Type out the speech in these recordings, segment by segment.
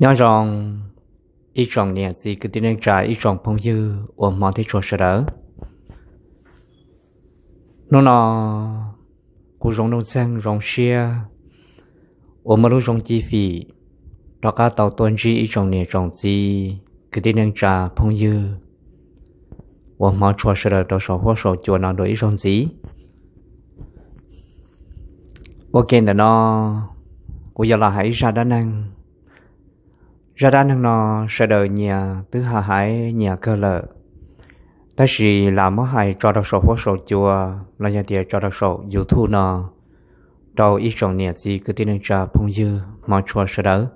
Nyob zoo ib tsoom niam txiv kwv tij neej tsa, ib tsoom phooj ywg uas hmov thiab tshua sawv daws. Hnub no kuv Zoov Nuj Txeeg zoo siab uas muaj lub zoo cib fim rov qab tau tuaj ntsib ib tsoom niam tsoom txiv kwv tij neej tsa phooj ywg uas hmov tshua sawv daws rau saum huab saum cua no dua ib zaug ntxiv. Ua ke ntawm no, kuv yuav los hais ib zaj dab neeg. Zaj dab neeg no sawv daws nyias twb ha hais nyias kawg lawm, tab sis lam muab hais tso rau saum huab saum cua los yog tias tso rau saum YouTube no rau ib tsoom niam txiv kwv tij neej tsa phooj ywg hmov tshua sawv daws,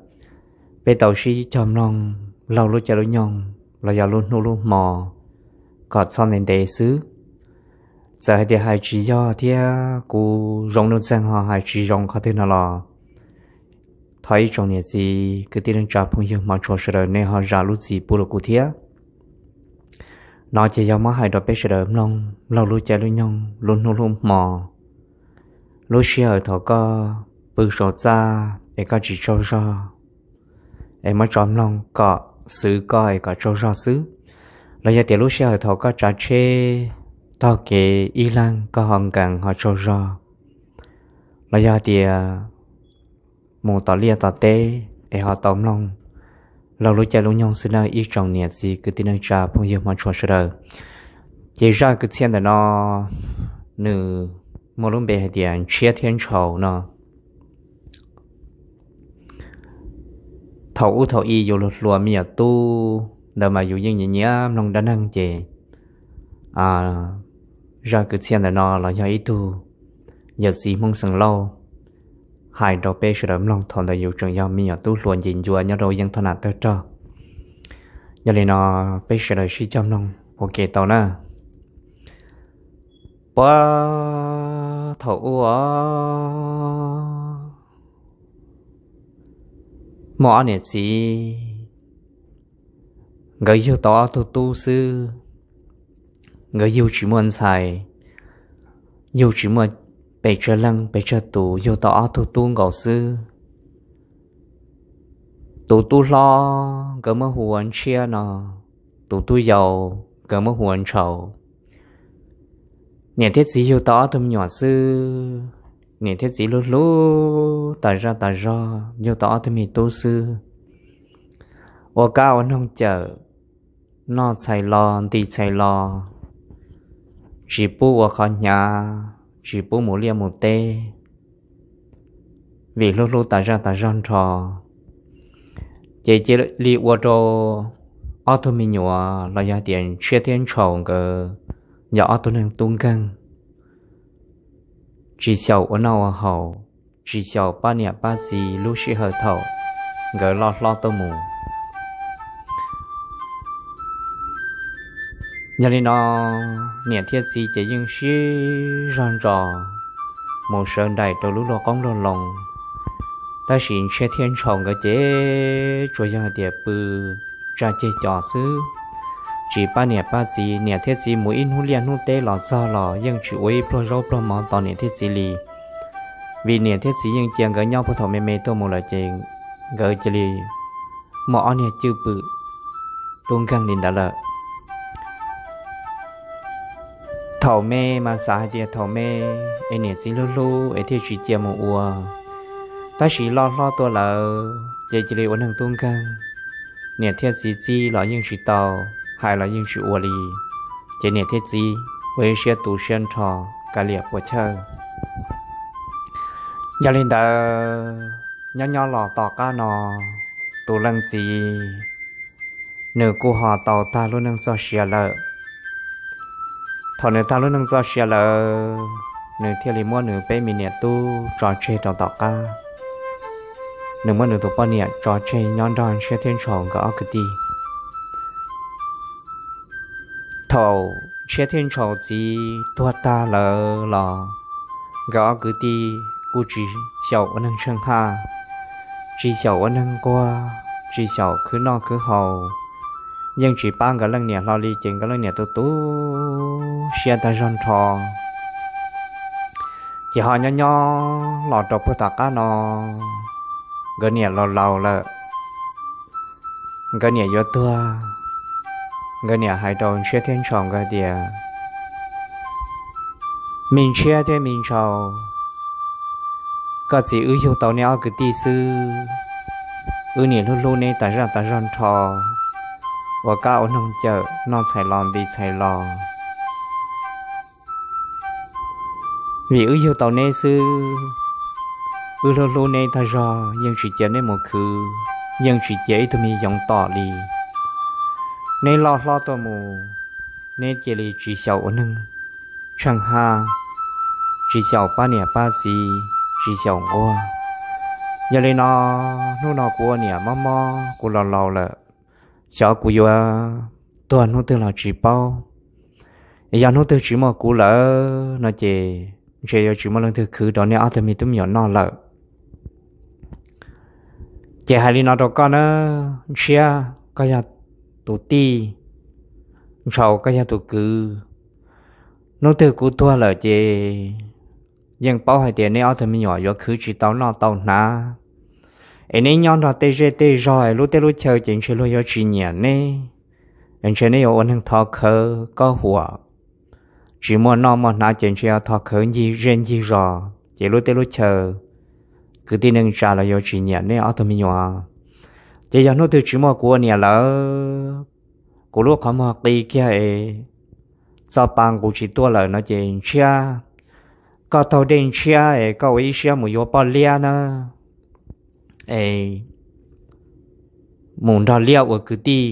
peb tau sib cog mloog laug lub caij lub nyoog los yog lub hnub lub hmo kom txhob ntev ntev xwb. Txawm hais tias hais tsis yog thiab kuv Zoov Nuj Txeeg ho hais tsis zoo qhov twg no los thov ib tsoom niam txiv kwv tij neej tsa phooj ywg hmov tshua sawv daws nej ho zam lub txim pub rau kuv thiab. No ces yog muab hais rau peb sawv daws mloog laug lub caij lub nyoog lub hnub lub hmo, lub sij hawm thaum koj pw saum txaj es koj tsis tsaug zog es muab tso mloog kom xwv koj es kom tsaug zog xwb, los yog tias lub sij hawm thaum koj tsav tsheb taug kev ib leeg koj ho nkees ho tsaug zog, los yog tias mus tom liaj tom teb es ho tau mloog laug lub caij lub nyoog xwb nawb ib tsoom niam txiv kwv tij neej tsa phooj ywg hmov tshua sawv daws. Ces zaj kwv txhiaj ntawm no nws muaj lub npe hais tias Ntshiab thiab Ntshaus no. Thaum ub thaum i yus hluas hluas me nyuam tub ntawd mas yus yeej nyiam nyiam mloog dab neeg ces zaj kwv txhiaj ntawm no los yog ib tug yawm txiv Hmoob xeem Lauj hais rau peb sawv daws mloog thaum ntawd yus tseem yog me nyuam tub hluas nce ncua nyob rau yeeb thoj nam tawg rog. Yog li no peb sawv daws sib cog mloog ua ke tau na. Puag thaum ub os, muaj ob niam txiv, nkawd yug tau ob tug tub xwb. Nkawd yug tsis muaj ntxhais, yug tsis muaj pes tsawg leej pes tsawg tus, yug tau ob tug tub nkaus xwb. Tus tub hlob nkawd muab hu ua Ntshiab no, tus tub yau nkawd muab hu ua Ntshaus. Niam thiab txiv yug tau ob tug me nyuam xwb, niam thiab txiv hlub hlub tas zaj tas zog yug tau ob tug me tub xwb. Ua kab ua noog cawm, noj txhais los nti txhais los, tsis pub ua qhov hnyav, tsis pub mus liaj mus teb, vim hlub hlub tas zaj tas zog nrho. Ces cia li ua rau ob tug me nyuam los yog tias Ntshiab thiab Ntshaus nkawd yog ob tug neeg tub nkeeg, tsis xyaum ua noj ua haus, tsis xyaum pab niam pab txiv lub sij hawm thaum nkawd loj hlob tuaj mus. Yog li no, niam thiab txiv ces yeej sib zog ntso mus sawv nraim rau lub luag qoob luag loo, tab sis Ntshiab thiab Ntshaus nkawd ces tsuas yog hais tias pw tsa ceg cos xwb, tsis pab niam pab txiv. Niam thiab txiv mus ib hnub liaj hnub teb los txog los yeej tsis ua ib pluag zaub pluag mov tos niam thiab txiv li, vim niam thiab txiv yeej cia nkawd nyob puag thaum me me tuaj mus lawm ces nkawd cia li muaj ob niag cwj pwm tub nkeeg li ntawd lawm. Thaum me mas xav hais tias thaum me es niam txiv hlub hlub es thiaj tsis cia mus ua, tab sis loj hlob tuaj lawm ces cia li ua neeg tub nkeeg. Niam thiab txiv txib los yeej tsis tau, hais los yeej tsis ua li, ces niam thiab txiv ua ib siab tu siab nrho, kav liam puas chawj. Yog li ntawd, nyob nyob los tom qab no, tus leej txiv nws kuj ho tau tag lub neej txoj sia lawm. Thaum nws tag lub neej txoj sia lawm, nws thiaj li muab nws peb me niam tub tso tseg rau tom qab. Nws muab nws tus poj niam tso tseg nyob nrog Ntshiab thiab Ntshaus nkawd ob kwv tij. Thaum Ntshiab thiab Ntshaus txiv tuag tag lawm los, nkawd ob kwv tij kuj tsis xyaum ua neeg tsheej haj, tsis xyaum ua neeg nquag, tsis xyaum khwv noj khwv haus, yeej tsis pab nkawd leej niam hlo li ces nkawd leej niam tu tu siab tag zog nrho. Ces ho nyob nyob los rau puag tom qab no, nkawd niam laus laus lawm, nkawd niam yuav tuag, nkawd niam hais rau Ntshiab thiab Ntshaus nkawd tias, Me Ntshiab thiab me Ntshaus, koj txiv wb yug tau neb ob kwv tij xwb, wb niam hlub hlub neb tas zaj tas zog nrho, ua kab ua noog cawm noj txhais los nti txhais los. Vim wb yug tau neb xwb, wb hlub hlub neb tag zog, yeej tsis cia neb mus khwv, yeej tsis cia ib tug me yoov tom li. Neb loj hlob tuaj mus, neb cia li tsis xyaum ua neeg tsheej hab, tsis xyaum pab niam pab txiv, tsis xyaum nquag. Yog li no, hnub no kuv ua niam mob mob, kuv laus laus lawm, xyov kuv yuav tuag hnub twg los tsis paub. Yog hnub twg tsis muaj kuv lawm no ces ntshe yuav tsis muaj leej twg khwv rau neb ob tug me tub me nyuam noj lawm. Ces hais li no rau koj na, Ntshiab koj yog tus tij, Ntshaus koj yog tus kwv. Hnub twg kuv tuag lawm ces yeej paub hais tias neb ob tug me nyuam yuav khwv tsis tau noj tau hnav, es neb nyob nrog tej zej tej zog, lub teb lub chaw ces ntshe luag yuav tsis nyiam neb, ntshe neb yuav ua neeg thov khawv kob huam, tsis muaj noj muaj hnav ces ntshe yuav thov khawv ncig zej ncig zos, ces lub teb lub chaw kwv tij neej tsa los yuav tsis nyiam neb ob tug me nyuam. Ces yog hnub twg tsis muaj kuv ua niam lawm, kuv lub qhov muag qi kiag es txoj pa nqus tsis tuaj lawm no ces Ntshiab, koj taug dej Ntshiab es koj ua ib siab mus yuav poj liab na, es mus nrog liab ua kwv tij.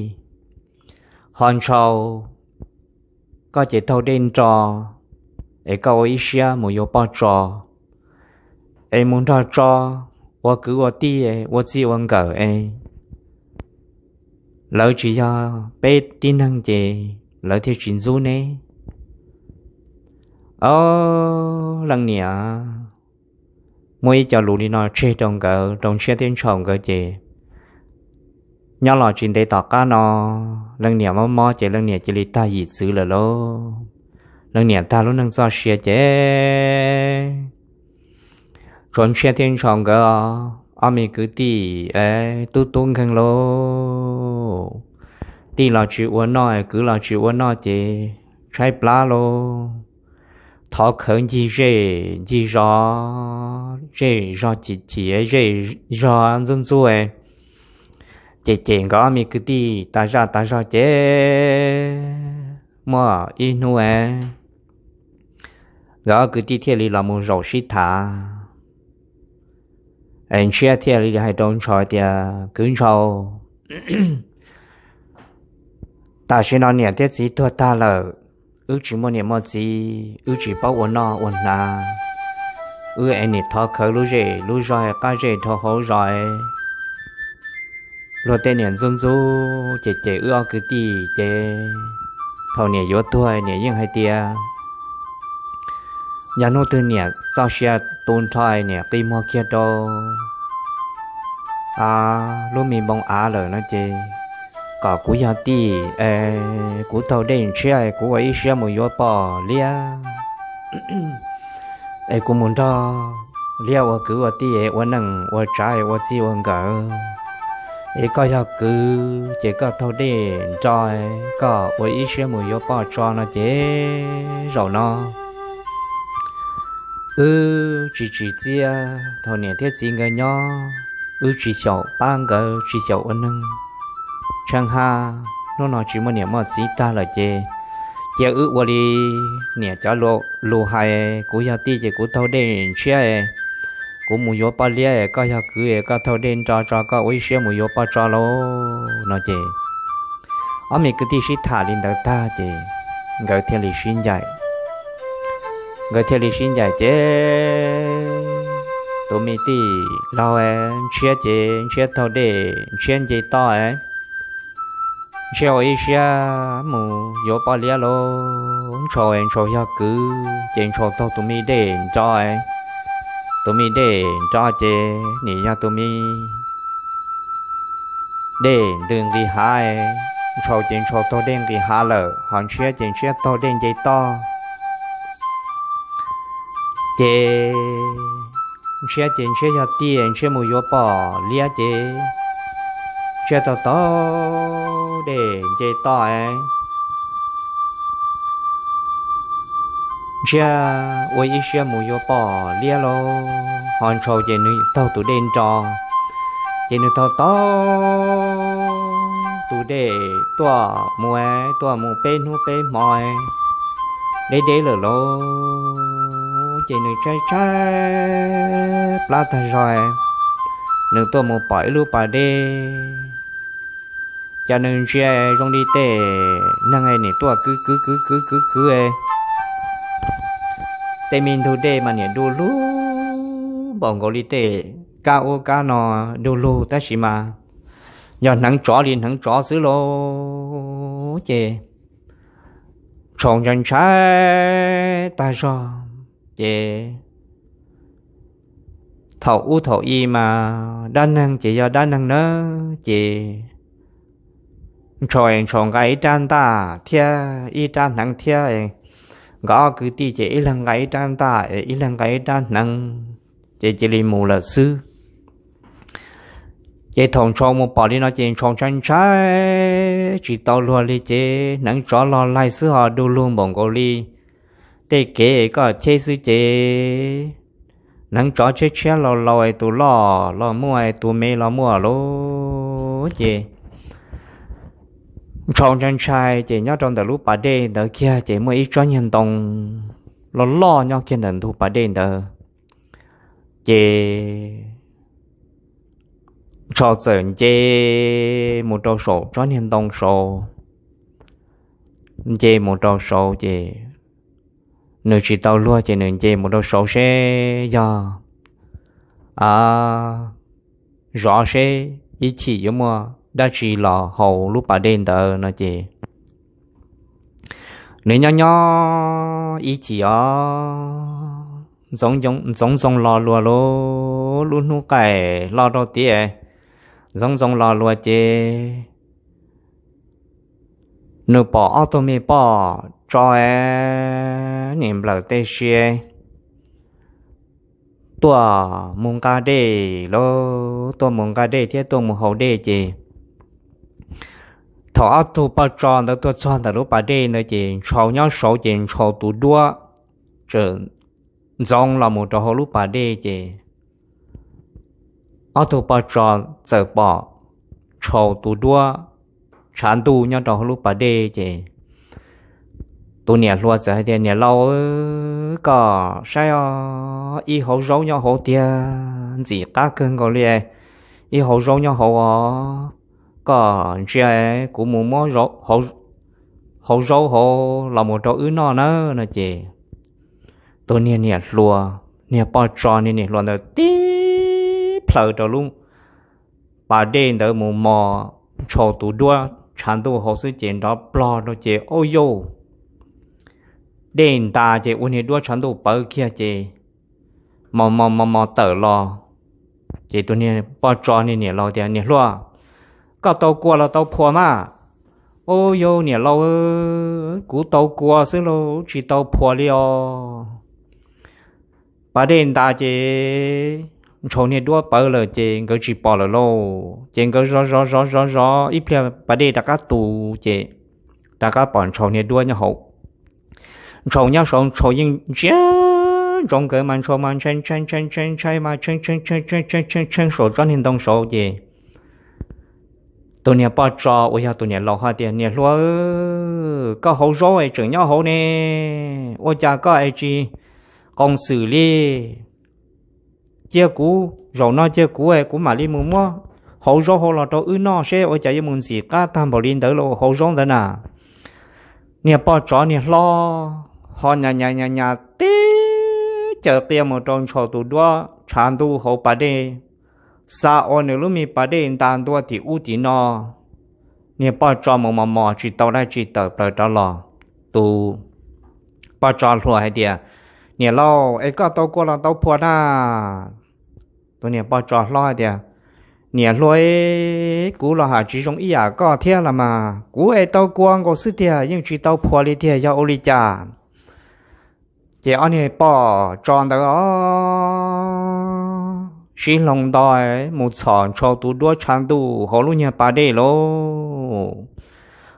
Ho Ntshaus, koj ces taug dej nro es koj ua ib siab mus yuav poj tso, es mus nrog tso ua kwv ua tij, ua txij ua nkawm es lawv tsis yog peb tib neeg ces lawv thiaj tsis ntxub neb. Ob leej niam muaj ib co lus li no tseg rau nkawd, rau Ntshiab thiab Ntshaus nkawd ces nyob los tsis ntev tom qab no, leej niam mob mob ces leej niam cia li tag yim txwv lawm lauj. Leej niam tag lub neej txoj sia ces tshuav Ntshiab thiab Ntshaus nkawd ob me kwv tij es tub tub nkeeg lauj. Tij los tsis ua noj, kwv los tsis ua noj ces tshaib plab lauj. Thov khawv ncig zej ncig zos, zej zog chim chim, zej zog ntxub ntxub, ces cem nkawd ob me kwv tij tas zaj tas zog ces muaj ib hnub es nkawd ob kwv tij thiaj li los mus zaum sib tham. Es Ntshiab thiaj li hais rau Ntshaus tias, Kwv Ntshaus, tam sim no niam thiab txiv tuag tag lawm, wb tsis muaj niam muaj txiv, wb tsis paub ua noj ua hnav, wb es nim thov khawv lub zej lub zog, qab zej dhau hauv zos es luag tej niam ntxub ntxub ces cem wb ob kwv tij ces thaum niam yuav tuag niam yeej hais tias yog hnub twg niam txoj sia tu nrho niam qi muag kiag rau lub me npoo av lawm no ces kom kuv yog tij es kuv taug dej Ntshiab es kuv ua ib siab mus yuav poj liab es kuv mus nrog liab ua kwv ua tij es ua neej ua tsav es ua txij ua nkawm. Es koj yog kwv ces koj taug dej nro, koj ua ib siab mus yuav poj tso no ces zaum no wb tsis tsim txiaj thaum niam thiab txiv nkawd nyob, wb tsis xyaum pab nkawd, tsis xyaum ua neeg tsheej hab. Hnub no tsis muaj niam muaj txiv tag lawm ces cia wb ua li niam cov lus hais, kuv yog tij ces kuv taug dej Ntshiab, kuv mus yuav poj liab, koj yog kwv, koj taug dej nro tso, koj ua ib siab mus yuav poj tso lauj no ces ob me kwv tij sib tham li ntawd tag ces nkawd thiaj li sib ncaim. Nkawd thiaj li sib ncaim ces tus me tij laug Ntshiab ces Ntshiab taug dej Ntshiab nce toj, Ntshiab ua ib siab mus yuav poj liab lauj. Ntshaus, Ntshaus yog kwv ces Ntshaus taug tus me dej nro, tus me dej nro ces nim yog tus me dej ntws nqis hav. Ntshaus ces Ntshaus taug dej nqis hav lawm, ho Ntshiab ces Ntshiab taug dej nce toj. Ces Ntshiab ces Ntshiab yog tij, Ntshiab mus yuav poj liab ces Ntsiag to taug dej nce toj, ntsiag ua ib siab mus yuav pom liab lauj, ho Ntshaus ces nws taug tus dej nro, ces nws taug taug tus dej tuaj mus, tuaj mus peb hnub peb hmo, deb deb lawm lauj, ces nws tshaib tshaib plab tag zog, nws tuaj mus pom ib lub pas dej, cas nws ntsia zoo li tej neeg nim tuaj kwv kwv kwv kwv kwv kwv, tej me ntug dej mas nim du lug npaum nkaus li tej kab ub kab no du lug, tab sis mas yog hneev tsov li hneev tsov xwb lauj, ces Ntshaus ntshai ntshai tag zog, ces thaum ub thaum i mas dab neeg ces yog dab neeg nawb, ces Ntshaus, Ntshaus nqa ib rab ntaj thiab ib rab hneev thiab, nkawd ob kwv tij ces ib leeg nqa ib rab ntaj, ib leeg nqa ib rab hneev, ces cia li mus lawm xwb. Ces thaum Ntshaus mus pom li no ces Ntshaus ntshai ntshai tsis tau luag li, ces hneev tsov los laig xwb ho du lug npaum nkaus li tej kev koj cheb xwb ces hneev tsov tshiab tshiab laus laus, tus loj los muaj, tus me los muaj lauj, ces Ntshaus ntshai ntshai ces nyob rau ntawm lub pas dej ntawd kiag ces muaj ib tsob niag ntoo loj loj nyob kiag ntawm ntug pas dej ntawd, ces Ntshaus txawm nce mus rau saum tsob niag ntoo saud, nce mus rau saud ces nws tsis tau luag ces nws nce mus rau saud seb yog, a, zov seb ib chim yuav muaj dab tsi los haus lub pas dej ntawd no ces nws nyob nyob ib chim os, ntxoov ntxoov los luas lauj, lub hnub qaij hlo rau tiag, ntxoov ntxoov los luas ces nws pom ob tug me poj tso nim nplawm tej sia tuaj mus nqa dej lauj, tuaj mus nqa dej thiab tuaj mus haus dej ces thaum ob tug poj tso ntawd tuaj txog ntawm lub pas dej ntawd ces Ntshaus nyob saud ces Ntshaus tus duab txawm ntxoov los mus rau hauv lub pas dej ces ob tug poj tso txawm pom Ntshaus tus duab tshav ntuj nyob rau hauv lub pas dej ces tus niam hluas txawm hais tias, Niam laus, koj saib os, ib hauv zaub nyob hauv tiag, ntxim qab kawg nkaus li, ib hauv zaub nyob hauv os, koj ntsia kuv mus muab hauv zaub hauv los mus rau wb noj nawb no ces tus niag niam hluas, niag poj tso niag niam hluas ntawd tib plhaws rau lub pas dej ntawd mus mos Ntshaus tus duab tshav ntuj hauv xwb ces nrov plog rau ces ua yauj, dej ntas ces ua niag duab tshav ntuj pawv kiag ces mos mos mos mos tawm los. Ces tus niag poj tso niag niam laus tias, Niam hluas, koj tau kua los tau phua mas? Ua yauj niam laus, kuv tau kua xwb lauj, tsis tau phua li os. Pas dej ntas ces Ntshaus niag duab pawv lawm ces nkawd tsis pom lawm lauj. Ces nkawd zov zov zov zov zov ib pliag pas dej rov qab tu ces rov qab pom Ntshaus niag duab nyob hauv. Ntshaus nyob saud Ntshaus yeej ntsia ntsoov nkawd mas Ntshaus mas ntshai ntshai ntshai ntshai ntshai mas tshee tshee tshee tshee tshee tshee saum tsob niag ntoo saud ces tus niag poj tso uas yog tus niam laus hais tias, Niam hluas, koj hauv zaub es tseem nyob hauv ne, ua cas koj es tsis qoos xwm li? Cia kuv, zaum no cia kuv es kuv mam li mus muab hauv zaub hauv los rau wb noj seb ua cas yuav mus ntxim qab tag npaum li ntawd los hauv zaub ntawd na. Niag poj tso niag hlob ho nyas nyas nyas nyas tib caws qia mus rau Ntshaus tus duab tshav ntuj hauv pas dej, xa ua nws lub me pas dej ntas ntua tim ub tim no. Niag poj tso mus mos mos tsis tau dab tsi tawm plaws rov los. Tus poj tso hluas hais tias, Niam laus, es koj tau kua los tau phua na? Tus niag poj tso hlob hais tias, Niam hluas, kuv los hais tsis zoo ib yam koj thiab los mas, kuv es tau kua nkaus xwb tiag, yeej tsis tau phua li tiag, yog ua li cas? Ces ob niag poj tso ntawd os, sib hloov nto mus txhom ntshau tus duab tshav ntuj hauv lub nyuag pas dej lauj.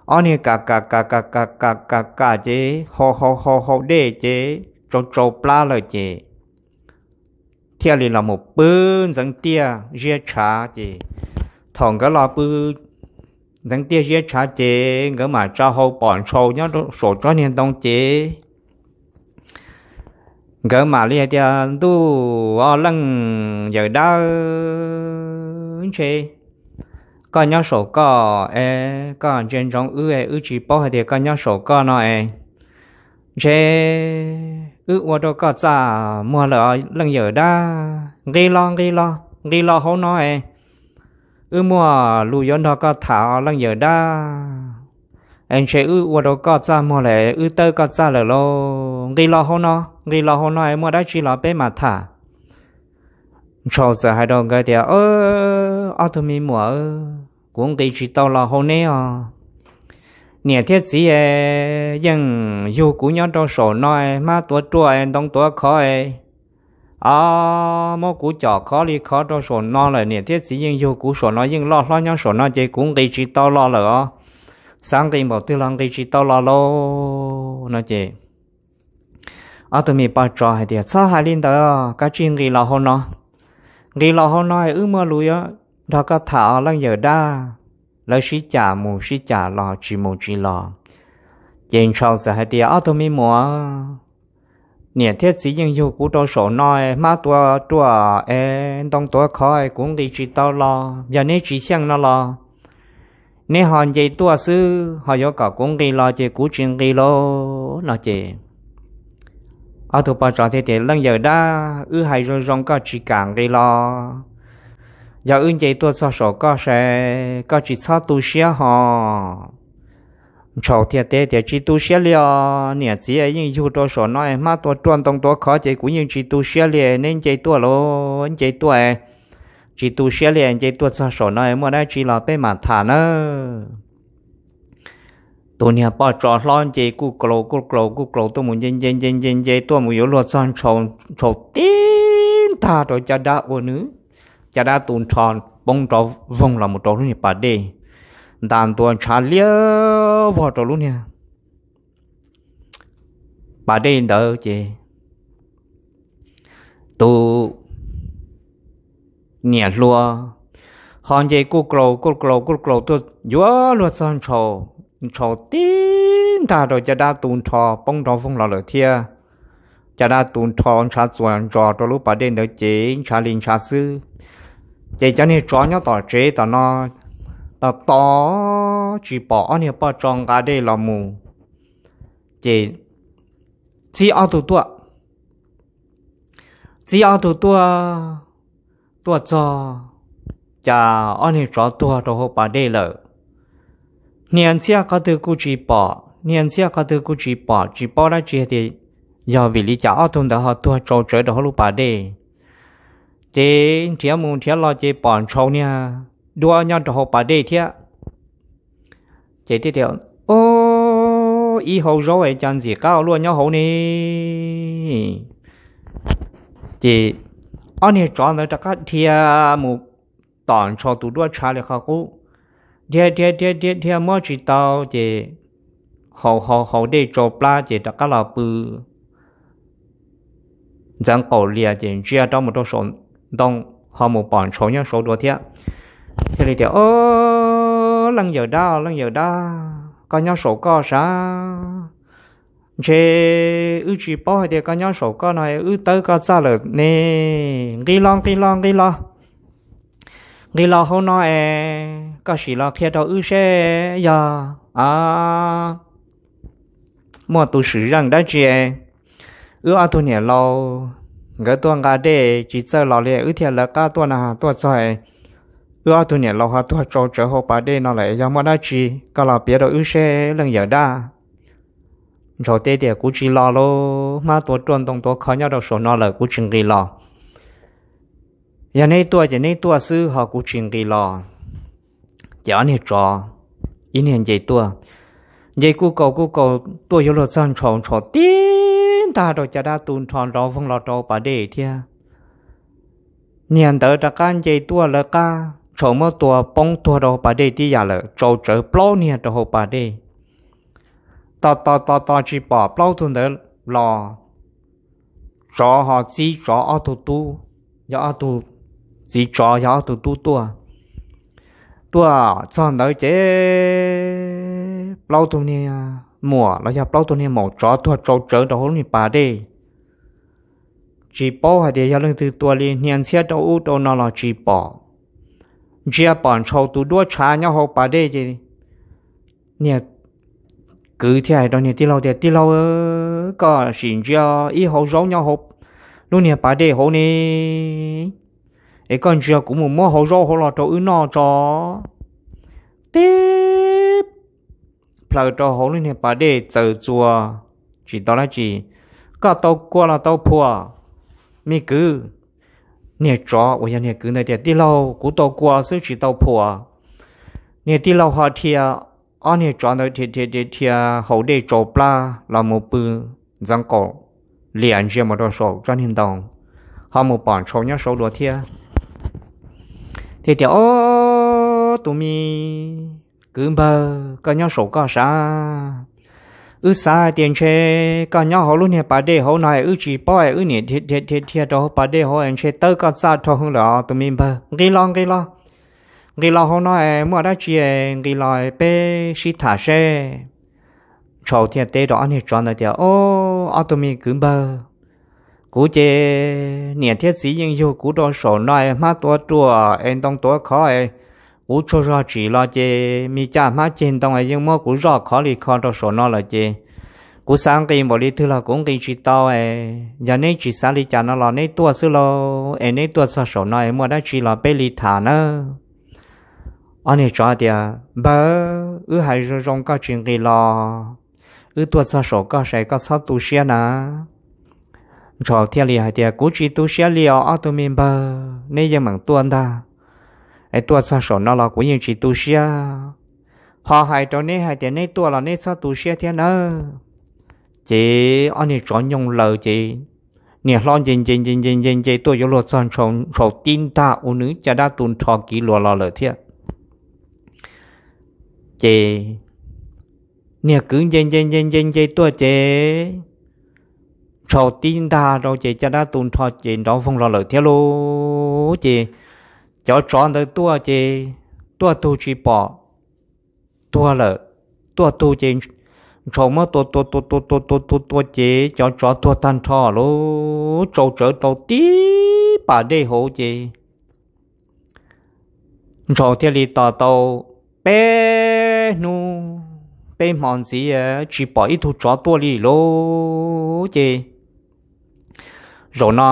Ob niag kam kam kam kam kam kam kam kam ces hau hau hau hau dej ces tsau tsau plab lawm ces thiaj li los mus pw ntxeev tiaj ziab tshav ces thaum nkawd los pw ntxeev tiaj ziab tshav ces nkawd mam tsa hau pom ntshau nyob saum tsob niag ntoo ces nkawd mam li hais tias, Ntuj, o leej yawm dab, ntshe koj nyob saum koj es koj ntsia ntsoov wb es wb tsis paub hais tias koj nyob saum koj no es ntshe wb ua rau koj txaj muag lawm os leej yawm dab. Nqis los, nqis los, nqis los hauv no es wb muaj lus yuav nrog koj tham os leej yawm dab. Es ntshe wb ua rau koj txaj muag lawm, wb tawb koj txaj lawm lauj. Nqis los hauv no, nqis los hauv no es muaj dab tsi los peb mam tham. Ntshau txawm hais rau nkawd tias, Ob tug me muam, kuv nqis tsis tau los hauv neb os. Niam thiab txiv yeej yug kuv nyob rau saum no, hmab tuav ruaj, ntoo tuav khov, o, muab kuv com khov li khov rau saum no lawm. Niam thiab txiv yeej yug kuv saum no, yeej loj hlob nyob saum no ces kuv nqis tsis tau los lawm os. Xav nqis npaum twg los nqis tsis tau los lauj no ces ob tug me poj tsov hais tias, Txhob hais li ntawd, kav tsij nqis los hauv no. Nqis los hauv no wb muaj lus yuav nrog koj tham os leej yawm dab. Lawv sib cam mus sib cam los, tsis mus tsis los. Ces Ntshau txawm hais tias, Ob tug me muam, niam thiab txiv yeej yug kuv rau saum no, hmab tuav ruaj es ntoo tuav khov, kuv nqis tsis tau los. Yog neb tsis xyeej no los neb ho nce tuaj xwb, ho yuav kom kuv nqis los ces kuv tsis nqis lauj no ces ob tug poj tsov thiaj tias, Leej yawm dab, wb hais zoo zoo koj tsis kam nqis los, yog wb nce tuaj txog saum koj saib, koj tsis txhob tu siab ho. Ntshau thiaj teb tias, Tsis tu siab li os, niam txiv yeej yug rau saum no, hmab tuav ruaj ntoo tuav khov ces kuv yeej tsis tu siab li. Neb nce tuaj los nce tuaj, tsis tu siab li, nce tuaj txog saum no muaj dab tsi los peb mam tham nawb. Tus niag poj tsov hlob nce kuj klaus kuj klaus kuj klaus tuaj mus nce nce nce nce nce tuaj mus yuav luag txog Ntshau, Ntshau tib ntag rau caj dab ua nws, caj dab tu nrho poob nrov voog los mus rau lub niag pas dej, ntas ntua ntshav liab vog rau lub niag pas dej ntawd ces tus niam hluas ho nce kuj klaus kuj klaus kuj klaus tuaj yuav luag txog Ntshau, Ntshau tib ntag rau caj dab tu nrho poob nrov voog los lawm thiab. Caj dab tu nrho ntshav txuas ntsos rau lub pas dej ntawd ces ntshav li ntshav xwb. Ces cov niag tsov nyob tom tsev tom no tos tos tsis pom ob niag poj tsov nqa dej los mus ces txib ob tug tuaj. Txib ob tug tuaj, tuaj txog cas ob niag tsov tuag rau hauv pas dej lawm. Hnia ntxhiab qhov twg kuj tsis pom, hnia ntxhiab qhov twg kuj tsis pom, tsis paub dab tsi tias yog vim li cas ob tug ntawd ho tuag tsau tsawv rau hauv lub pas dej. Ces nrhiav mus nrhiav los ces pom Ntshau niag duab nyob rau hauv pas dej thiab. Ces thiaj tias, Ob, ib hau zaub es cas ntxim qab ua luaj nyob hauv ne. Ces ob niag tsov ntawd rov qab dhia mus tom Ntshau tus duab tshav li qhov qub, dhia dhia dhia dhia dhia muab tsis tau ces hau hau hau dej tsau plab ces rov qab los pw ntxeev qaum lias ces ntsia rov mus rau saum ntoo ho mus pom Ntshau nyob saud dua thiab. Thiaj li tias, Ob, leej yawm dab, leej yawm dab, koj nyob saum koj sav, ntshe wb tsis paub hais tias koj nyob saum koj no wb tawb koj txaj lawm ne. Nqis los, nqis los, nqis los, nqis los hauv no es koj sim los qhia rau wb seb yog muaj tus swm zeej dab tsi wb ob tug niam laus nkawd tuaj nqa dej tsis txawj los li wb thiaj lawv qab tuaj na tuaj txog wb ob tug niam laus ho tuag tsau tsawv hauv pas dej no lawm, yog muaj dab tsi koj los piav rau wb seb leej yawm dab. Ntshau teb tias, Kuv tsis los lauj, hmab tuav ruaj ntoo tuav khov nyob rau saum no lawm kuv tsis nqis los. Yog neb tuaj ces neb tuaj xwb ho kuv tsis nqis los. Ces ob niag tsov ib niag nce tuaj, nce kuj kaus kuj kaus tuaj yuav luag txog Ntshau, Ntshau tib ntag rau caj dab tu nrho nrov voog los rau pas dej thiab. Niag ntawd rov qab nce tuaj lawv qab, Ntshaus muab tua poob tuag rau hauv pas dej tib yam lawm, tsau tsawv plaub niag rau hauv pas dej. Tos tos tos tos tsis pom plaub tug ntawd los, tsov ho txib tsov ob tug tub, yog ob tug txiv tsov yog ob tug tub tuaj. Tuaj txog ntawd ces plaub tug niag muam los yog plaub tug niag maum tsov tuag tsau tsawv rau hauv lub niag pas dej. Tsis paub hais tias yog leej twg tua li, hnia ntxhiab rau ub rau no los tsis pom. Ntsia pom Ntshaus tus duab tshav nyob hauv pas dej ces niag kwv thiaj hais rau niag tij laug tias, Tij laug, koj sim ntsia ib hau zaub nyob hauv lub niag pas dej hauv ne, es koj ntsia kuv mus muab hau zaub hauv los rau wb noj tso. Tib plaws rau hauv lub niag pas dej txaws txuas tsis tau dab tsi. Koj tau kua los tau phuam, me kwv? Niag tsov uas yog niag kwv ntawd tias, Tij laug, kuv tau kua xwb tsis tau phuam. Niag tij laug ho dhia, ob niag tsov ntawd dhia dhia dhia haus dej tsaus plab los mus pw ntxeev qaum lias ntsia mus rau saum tsob niag ntoo, ho mus pom Ntshaus nyob saud dua thiab. Thiaj tias, Ob, tus me kwv npawg, koj nyob saum koj sav. Wb xav hais tias ntshe koj nyob hauv lub niag pas dej hauv no es wb tsis paub es wb niam dhia dhia dhia rau hauv pas dej hauv es ntshe tawb koj txaj dhau hwv lawm os tus me npawg. Nqis los, nqis los, nqis los hauv no es muaj dab tsi es nqis los peb sib tham seb. Ntshaus thiaj teb rau ob niag tsov ntawd tias, Ob, ob tug me kwv npawg, kuv ces niam thiab txiv yeej yug kuv rau saum no es hmab tuav ruam es ntoo tuav khov es kuv tsaug zog tsim los ces me caj hmab ceg ntoo es yeej muab kuv zoj khov li kho rau saum no lawm ces kuv xav nqis npaum li twg los kuv nqis tsis tau es yog neb tsis xav li cas no los neb tuaj xwb lauj, es neb tuaj txog saum no es muaj dab tsi los peb li tham nawb. Ob niag tsov tias, Npawg, wb hais zoo zoo koj tsis nqis los, wb tuaj txog saum koj saib, koj txhob tu siab na. Ntshaus thiaj li hais tias, Kuv tsis tu siab li os ob tug me npawg, neb yeej meem tuaj ntag. Es tuaj txog saum no los kuv yeej tsis tu siab. Ho hais rau neb hais tias neb tuaj los neb txhob tu siab thiab nawb. Ces ob niag tsov nyooj laws ces niag hlob nce nce nce nce nce nce tuaj yuav luag txog Ntshaus, Ntshaus tib nrag ua nws caj dab tu nrho kiv luas los lawm thiab. Ces niag kwv nce nce nce nce nce tuaj ces Ntshaus tib nrag rau ces caj dab tu nrho ces nrov voog los lawm thiab lauj. Ces cov tsov ntawd tuaj ces tuaj tug tsis pom tuag lawm, tuaj tug ces Ntshaus muab tua tua tua tua tua tua tua tua ces cov tsov tuag tag nrho lauj, tsau tsawv rau tib pas dej hauv ces Ntshaus thiaj li tos tau peb hnub peb hmo ntxiv tsis pom ib tug tsov tuaj li lauj. Ces zaum no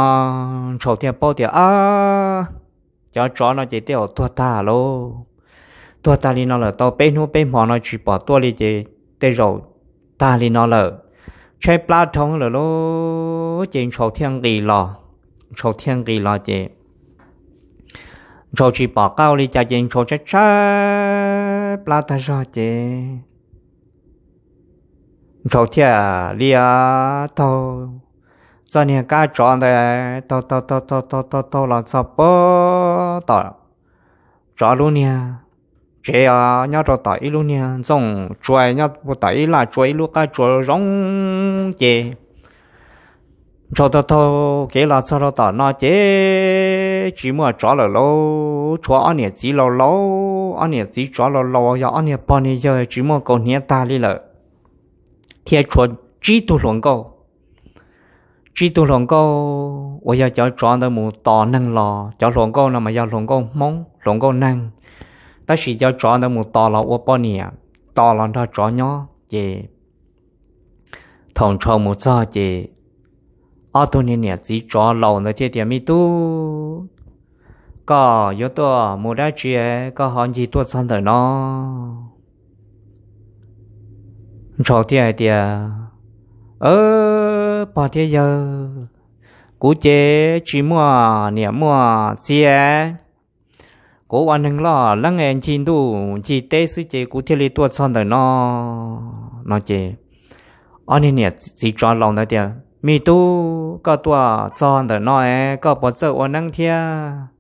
Ntshaus thiaj paub tias, Ab, cov tsov no ces tej zaum tuag tag lauj. Tuag tag li no lawm, tau peb hnub peb hmo no tsis pom tuaj li ces tej zaum tag li no lawm, tshaib plab dhau lawm lauj. Ces Ntshaus thiaj nqis los, Ntshaus thiaj nqis los ces Ntshaus tsis pom qab ua li cas ces Ntshaus tshaib tshaib plab tag zog ces Ntshaus thiaj li taug txoj niag kab tsov ntawd taug taug taug taug taug taug taug los txog puag tom tsov lub niag tsev os, nyob rau tom ib lub niag ntxooj tsua, nyob puag tom ib laj tsua ib lub qab tsua zoo ces Ntshaus taug taug kev los txog rau tom no ces tsis muaj tsov lawm lauj, tshuav ob niam txiv laus laus, ob niam txiv tsov laus laus yog ob niag pog niag yawg tsis muaj kaus hniav tag li lawm, thiab tshuav tsib tug hluas nkauj. Tsib tug hluas nkauj uas yog cov tsov ntawd mus tos neeg los, cov hluas nkauj no mas yog hluas nkauj Hmoob, hluas nkauj neeg, tab sis cov tsov ntawd mus tos los ua poj niam, tos los nrog tsov nyob ces thaum Ntshaus mus txog ces ob tug niag niam txiv tsov laus ntawd thiaj tias, Me tub, koj yuav tuaj mus dab tsi koj ho ncig tuaj txog ntawm no? Ntshaus thiaj hais tias, Pog thiab yawg, kuv ces tsis muaj niam muaj txiv, kuv ua neeg loj leeb ncig ntuj ncig teb xwb ces kuv thiaj li tuaj txog ntawm no. No ces ob niag niam txiv tsov laus ntawd tias, Me tub, koj tuaj txog ntawm no es koj puas txawj ua neeb thiab?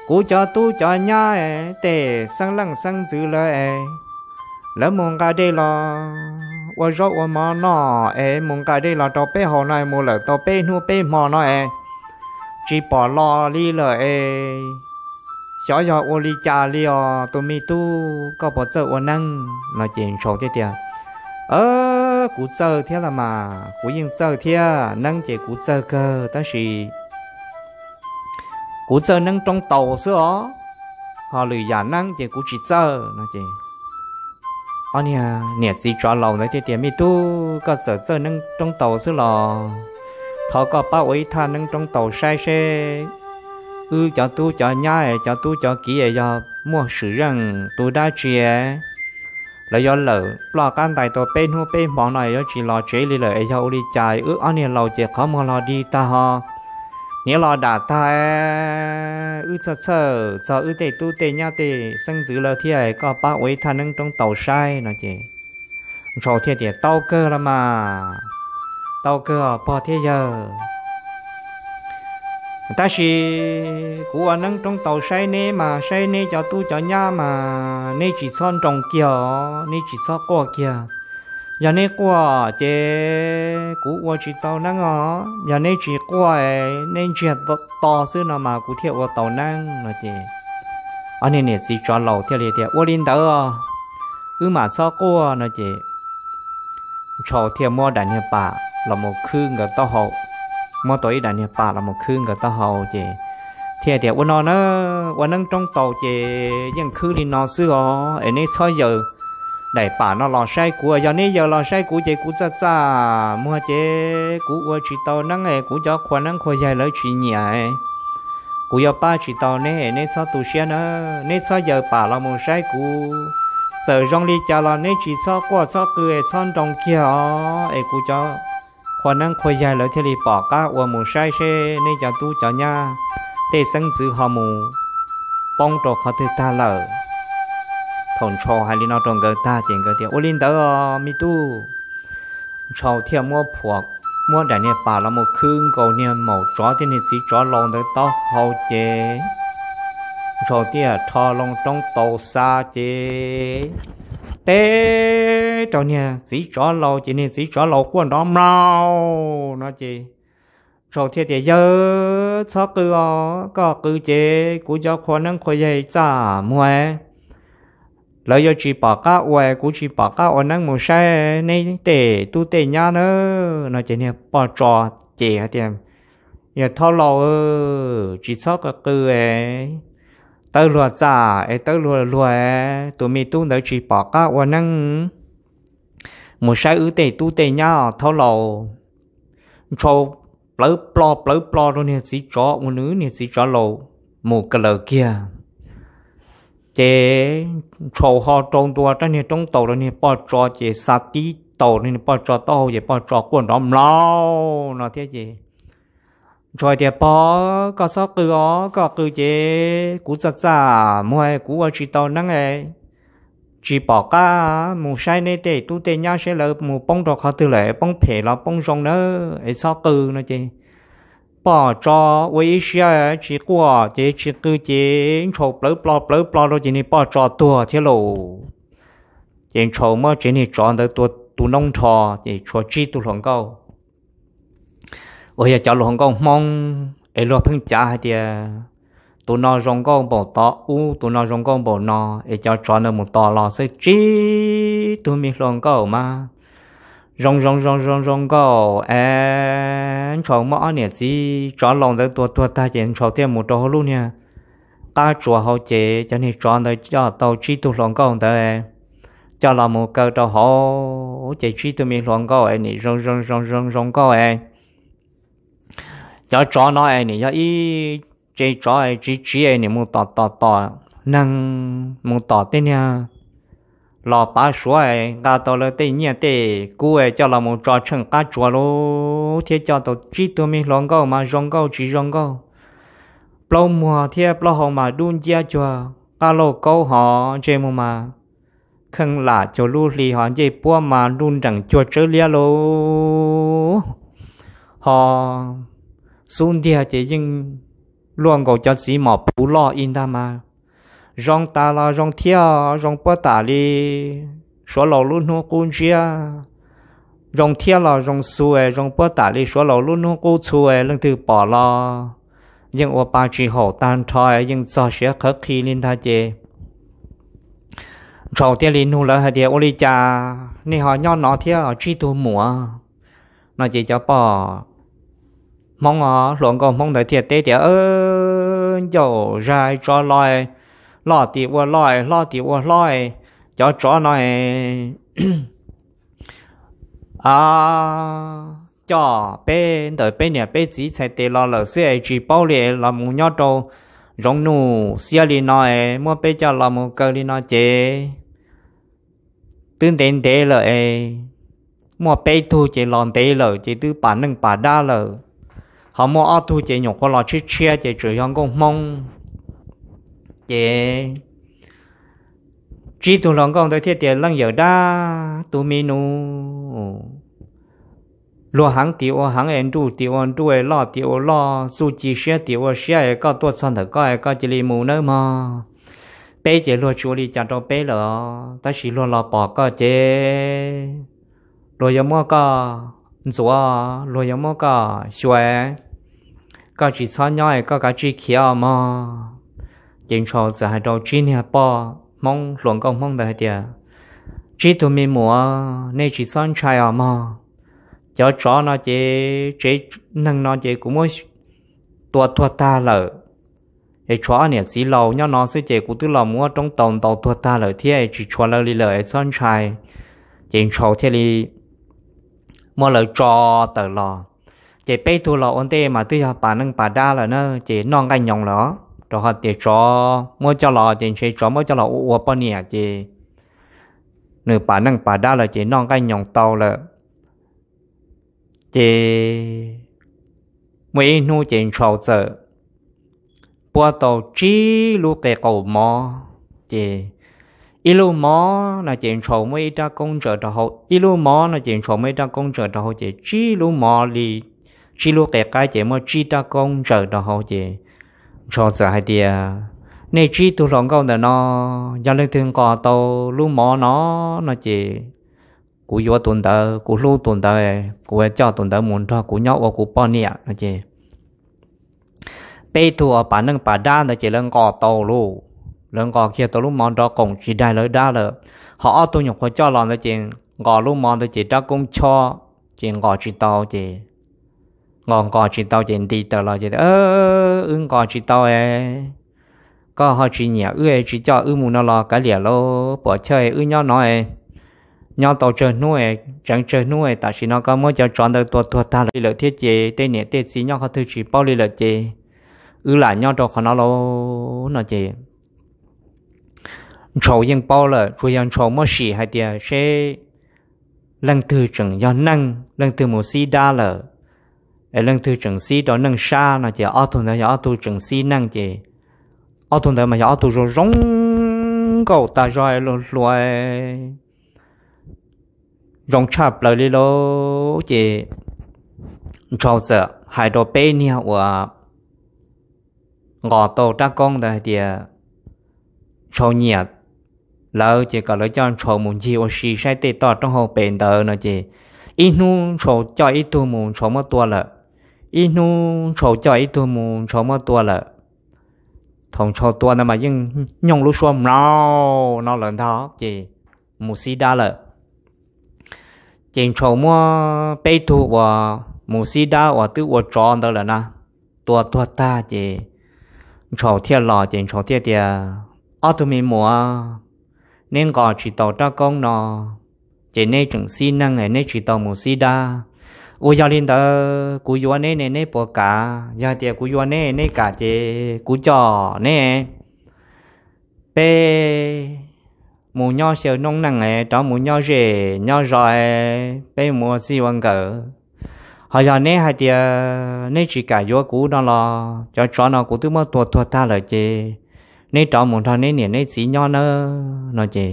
Kuv cov tub cov nyab es tej xeeb leej xeeb ntxwv lawv es, lawv mus nqa dej los ua zaub ua mov noj es mus nqa dej los rau peb haus no es mus lawm tau peb hnub peb hmo no es tsis pom los li lawm es, xyov yog ua li cas li os tus me tub, koj puas txawj ua neeb no? Ces Ntshaus thiaj tias, Kuv txawj thiab los mas, kuv yeej txawj thiab, neeb ces kuv txawj kawg tab sis kuv txawj neeb roob taus xwb os, ho lwm yam neeb ces kuv tsis txawj no ces, ob niag niam txiv tsov laus ntawd thiaj tias, Me tub, koj txawm txawj neeb roob taus xwb los thov koj pab ua ib thaj neeb roob taus saib seb wb cov tub cov nyab es cov tub cov kiv es yog muaj swm zeej tu dab tsi es lawv yuav lawm ploj qab ntais tau peb hnub peb hmo no es yuav tsis los tsev li lawm es yog ua li cas wb ob niag laus ces qhov muag los dig tag ho hniav los dam tag, wb txhawj txhawj txog wb tej tub tej nyab tej xeeb ntxwv lawv thiab, koj pab ua ib thaj neeb roob taus saib no ces Ntshaus thiaj tias, Tau kawg los mas, tau kawg os pog thiab yawg. Tab sis kuv ua neeb roob taus saib neb mas saib neb cov tub cov nyab mas neb tsis txhob nroo kiag os, neb tsis txhob quaj kiag. Yog neb quaj ces kuv ua tsis tau neeb os, yog neb tsis quaj, neb ntsiag to xwb no mas kuv thiaj ua tau neeb no ces ob niag niam txiv tsov laus thiaj li tias, Ua li ntawd wb mam txhob quaj no ces Ntshaus thiaj muab daim niag pam los mus khwb nkawd taub hau, muab tau ib daim niag pam los mus khwb nkawd taub hau ces thiaj tias, Ua no na, ua neeb roob taus ces yeej khwb li no xwb os, es neb txhob yaws daim pam no los saib kuv, yog neb yaws los saib kuv ces kuv txaj txaj muag ces kuv ua tsis tau neeb es kuv cov qhua neeb qhua yaig lawv tsis nyiam, kuv yuav pab tsis tau neb, neb txhob tu siab na, neb txhob yaws pam los mus saib kuv. Txawm zoo li cas los neb tsis txhob quaj txhob qw es txhob nroo kiag os, es kuv cov qhua neeb qhua yaig lawv thiaj li pom qab ua mus saib seb neb cov tub cov nyab tej xeeb ntxwv ho mus poob rau qhov twg tag lawm. Thaum Ntshaus hais li no rau nkawd tag ces nkawd tias, Ua li ntawd os me tub. Ntshaus thiaj muab phuam, muab daim niag pam los mus khwb nkaus niag maum tsov thiab niag txiv tsov laus ntawd taub hau ces Ntshaus thiaj rho loo roob taus xa ces teb rau niag txiv tsov laus ces niag txiv tsov laus quaj nrov mlaus no ces Ntshaus thiaj tias, Yawg, txhob qw os, koj qw ces kuv cov qhua neeb qhua yaig txaj muag, lawv yuav tsis pom qab ua, kuv tsis pom qab ua neeb mus saib neb tej tub tej nyab na no ces niag poj tsov ces hais tias, Yawg thaub laus, tsis txhob qw qw, tawb luag txaj es tawb luag luag, tus me tub ntawd tsis pom qab ua neeb mus saib wb tej tub tej nyab os thaub laus. Ntshaus plawv plo plawv plo rau niag txiv tsov uas nws niag txiv tsov laus mus ka laws kiag. Ces Ntshaus ho rau ntua rab niag roob taus rau niag poj tsov ces xa tib taus niag poj tsov taub hau ces poj tsov quaj nrov mlaus no thiab ces Ntshaus tias, Pog, koj txhob qw os, koj qw ces kuv txaj txaj muag kuv ua tsis tau neeb, tsis pom qab mus saib neb tej tub tej nyab seb lawv mus poob rau qhov twg lawm, poob phem los poob zoo nawb, es txhob qw no ces poj tsov ua ib siab tsis quaj ces tsis qw ces Ntshaus plawv plo plawv plo rau ces niag poj tsov tuag thiab lauj. Ces Ntshaus muab tsev niag tsov ntawd tua tu noob nrho ces tshuav tsib tug hluas nkauj uas yog cov hluas nkauj Hmoob es luag pheej cav hais tias tus no zoo nkauj npaum tod ub, tus no zoo nkauj npaum no, es cov tsov ntawd mus tos los xwb tsib tug me hluas nkauj mas zoo zoo zoo zoo zoo nkauj es Ntshaus muab ob niam txiv tsov laus ntawd tua tuag tag ces Ntshaus thiaj mus rau hauv lub niag qab tsuas hauv ces cov niag tsov ntawd coj tau tsib tug hluas nkauj ntawd coj los mus kaw rau hauv ces tsib tug me hluas nkauj es nim zoo zoo zoo zoo zoo nkauj es cov tsov no es nim yog ib tsev tsov es tsiv tsiv es nim mus tom tom tom neeg, mus tom tej niag los pav suav es nqa tau lawv tej nyiaj tej kub es coj los mus tso tsheej qab tsuas lub thiab coj tau tsib tug me hluas nkauj mas zoo nkauj tsis zoo nkauj, plaub muag thiab plaub hau mas dub nciab cuag qab lauj kaub hov ntsej muag mas kheej lam cuag lub hli hov ncej puab mas nruj nreem cuag tsawb liab lauj. Ho xub ntiag ces yeej luaj nkaus cov txiv mom puv loj ib ntag mas. Zoo tas los zoo thiab, zoo puab tam li suav laus lub hnub qub ntsiab. Zoo thiab los zoo xu, zoo puab tam li suav laus lub hnub qub txhu, leej twg pom los yeej ua pa tsis haum tag nrho, yeej txog siav qhawv qhi li ntag ces Ntshaus thiaj li nug lawv hais tias, ua li cas nej ho nyob no thiab, tsib tug muam? No ces cov poj Hmoob, hluas nkauj Hmoob ntawd thiaj teb tias, ncauj zag tsov los, loj tim ua loj, hlob tim ua hlob, cov tsov no coj peb ntawm peb niam peb txiv txhais tes los lawm xwb es tsis paub li, los mus nyob rau zoov nuj xiab li no es muab peb coj los mus kaw li no ces twb ntev ntev lawm es, muaj peb tug ces los ntev lawm ces twb pam neej pam dab lawm, ho muaj ob tug ces nyuam qhuav los tshiab tshiab ces tseem yog nkauj Hmoob. Ces tsib tug hluas nkauj ntawd thiaj tias, leej yawm dab, tus me nus luag heev tim ua heev es nruj tim ua nruj es loj tim ua loj, txuj ci siab tim ua siab es koj tuaj txog ntawm koj es koj cia li mus nawb mog. Peb ces luag tsis ua li cas rau peb lawm os, tab sis luag los pom koj ces luag yuav muab koj ntxuav, luag yuav muab koj xyuas, koj tsis txhob nyob es koj kav tsij khiav os mog. Ces Ntshaus txawm hais rau tsib niag poj Hmoob hluas nkauj Hmoob ntawd hais tias, tsib tug me muam, nej tsis txhob ntshai os mog. Cov tsov no ces tsev neeg no ces kuv muab tua tuag tag lawm, es tshuav ob niam txiv laus nyob no xwb ces kuv twb los muab roob taus ntaus tuag tag lawm thiab es tsis tshuav lawv li lawm es txhob ntshai. Ces Ntshaus thiaj li muab lawv tso tawm los. Ces peb tug los ua ntej mas twb yog pas neej pas dab lawm na, ces noj nqaij nyoos lawm, rau qhov tias tsov muab coj los ces ntshe tsov muab coj los ua ua poj niam ces nws pas neej pas dab lawm ces noj nqaij nyoos tau lawm. Ces muaj ib hnub ces Ntshaus txawm puab tau tsib lub qe qaum mov. Ces ib lub mov no ces Ntshaus muaj ib rab koob ntsaws rau hauv, ib lub mov no ces Ntshaus muaj ib rab koob ntsaws rau hauv, ces tsib lub mov li tsib lub qe qaib ces muaj tsib rab koob ntsaws rau hauv. Ces Ntshaus txawm hais tias, nej tsib tug hluas nkauj ntawm no, yog leej twg nqos tau lub mov no, no ces kuv yuav tus ntawd, kuv hlub tus ntawd, kuv yuav coj tus ntawd mus nrog kuv nyob ua kuv poj niam no ces peb tug uas pas neej pas dab ntawd ces lawv nqos tau lauj, lawv nqos kiag tau lub mov nrov qoom tsis daig lawv dab lawm. Ho ob tug nyuam qhuav coj los ntawd ces nqos lub mov ntawd ces rab koob chob, ces nqos tsis tau ces nqos nqos tsis tau ces nti tawm los ces, wb nqos tsis tau es koj ho tsis nyiam wb es tsis coj wb mus no los kav liam lauj, puam chawj wb nyob no, nyob tau tsawg hnub, tseev tsawg hnub, tam sim no koj muab cov tsov ntawd tua tuag tag li lawm thiab ces tej niam tej txiv nyob qhov twg tsis paub li lawm ces wb lam nyob rau qhov no lauj no ces Ntshaus yeej paub lawm, tsuas yog Ntshaus muab sim hais tias seb leej twg tseem yog neeg, leej twg mus xib dab lawm, es leej twg tseem xib rau neej sab no ces ob tug ntawd yog ob tug tseem xib neej ces ob tug ntawd mas yog ob tug zoo zoo nkauj tas zog, luag hluas zoo tshaj plaws li lauj. Ces Ntshaus txawm hais rau peb niag uas nqos tau rab koob ntawd hais tias Ntshaus nyiam lawv ces kom lawv coj Ntshaus mus ncig ua si saib tej toj roob hauv pes ntawd no ces ib hnub Ntshaus coj ib tug mus Ntshaus muab tua lawm, ib hnub Ntshaus coj ib tug mus Ntshaus muab tua lawm. Thaum Ntshaus tua ntawd mas yeej nyooj lub suab mlaus no lawm ntag ces mus xib dab lawm. Ces Ntshaus muab peb tug uas mus xib dab uas twb ua tsov ntawd lawm na tua tuag tag ces Ntshaus thiaj los ces Ntshaus thiaj tias, ob tug me muam, neb nqos tsis tau rab koob no ces neb tseem xib neej neb tsis tau mus xib dab. Ua yog li ntawd kuv yuav neb ne neb puas kam? Yog hais tias kuv yuav neb neb kam ces kuv coj neb peb mus nyob xyaw noob neej, rov mus nyob zej nyob zos, peb mus ua txij ua nkawm. Ho yog neb hais tias neb tsis kam yuav kuv no los cov tsov no kuv twb muab tua tuag tag lawm ces neb rov mus nrog neb niam neb txiv nyob nawb no ces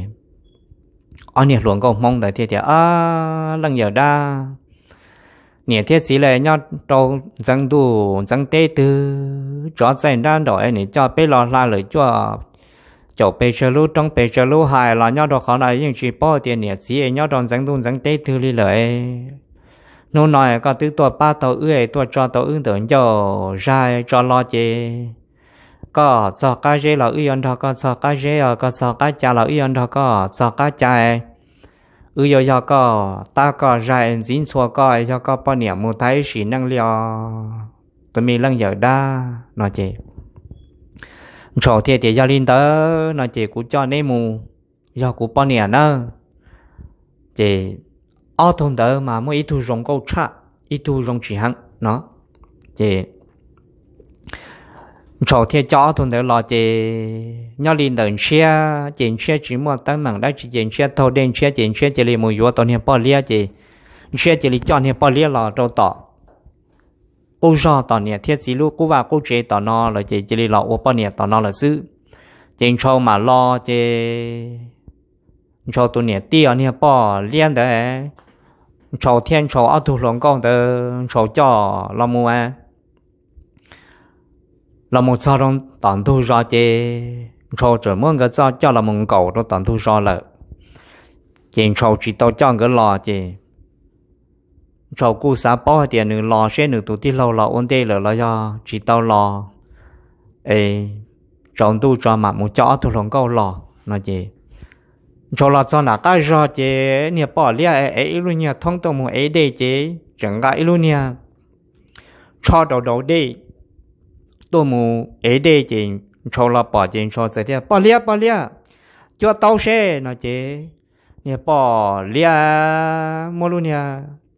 ob niag hluas nkauj Hmoob ntawd thiaj tias, a, leej yawm dab, niam thiab txiv lawv nyob rau ntxeev ntuj ntxeev teb twg, tsov txaij nrab nraum es nws coj peb los hla lawm cuaj caum pes tsawg lub roob pes tsawg lub hais los nyob rau qhov no yeej tsis paub tias niam txiv nyob rau ntxeev ntuj ntxeev teb twg li lawm. Hnub no koj twb tuaj pab tau wb, tuaj tso tau wb ntawm ncauj zaj tso los ces koj txog qab zeb los wb yuav nrog koj txog qab zeb, os, koj txog qab ca los wb yuav nrog koj txog qab ca. Wb yuav yog koj tab koj zaj, ntxiv ntxhua koj, yog koj poj niam mus tag ib sim neej li os, tus me leej yawm dab no ces Ntshaus thiaj tias, Yog li ntawd no ces kuv coj neb mus, yog kuv poj niam nawb. Ces ob tug ntawd mas muaj ib tug zoo nkauj tshaj, ib tug zoo tsis heev no. Ces Ntshaus thiaj coj ob tug ntawd los ces nyob li ntawm Ntshiab ces Ntshiab tsis muaj teeb meem dab tsi ces Ntshiab taug dej Ntshiab ces Ntshiab cia li mus yuav tau niag poj liab ces Ntshiab cia li coj niag poj liab los rau tom qub zog tom niam thiab txiv lub qub vaj qub tsev tom no lawm ces cia li los ua poj niam tom no lawm xwb. Ces Ntshaus mam los ces Ntshaus tus niam tij os niag poj liab ntawd, Ntshaus thiab Ntshaus ob tug hluas nkauj ntawd Ntshaus coj los mus los mus txog rau tom ntug zos ces Ntshaus txawm muab nkawd txoj coj los mus nkaum rau tom ntug zos lawm. Ces Ntshaus tsis tau coj nkawd los ces Ntshaus kuj xav paub hais tias nws los seb nws tus tij laug los ua ntej lawm los yog tsis tau los, es tsaus ntuj tso mam mus coj ob tug hluas nkauj los no ces Ntshaus los txog nram qab zog ces niag poj liab ev ib lub niag thoob tuaj mus ev dej ces tseem nqa ib lub niag tshob rau daus dej tuaj mus ev dej ces Ntshaus los pom ces Ntshaus txawm tias, Poj liab, poj liab, cuab taub seb no ces niag poj liab muab lub niag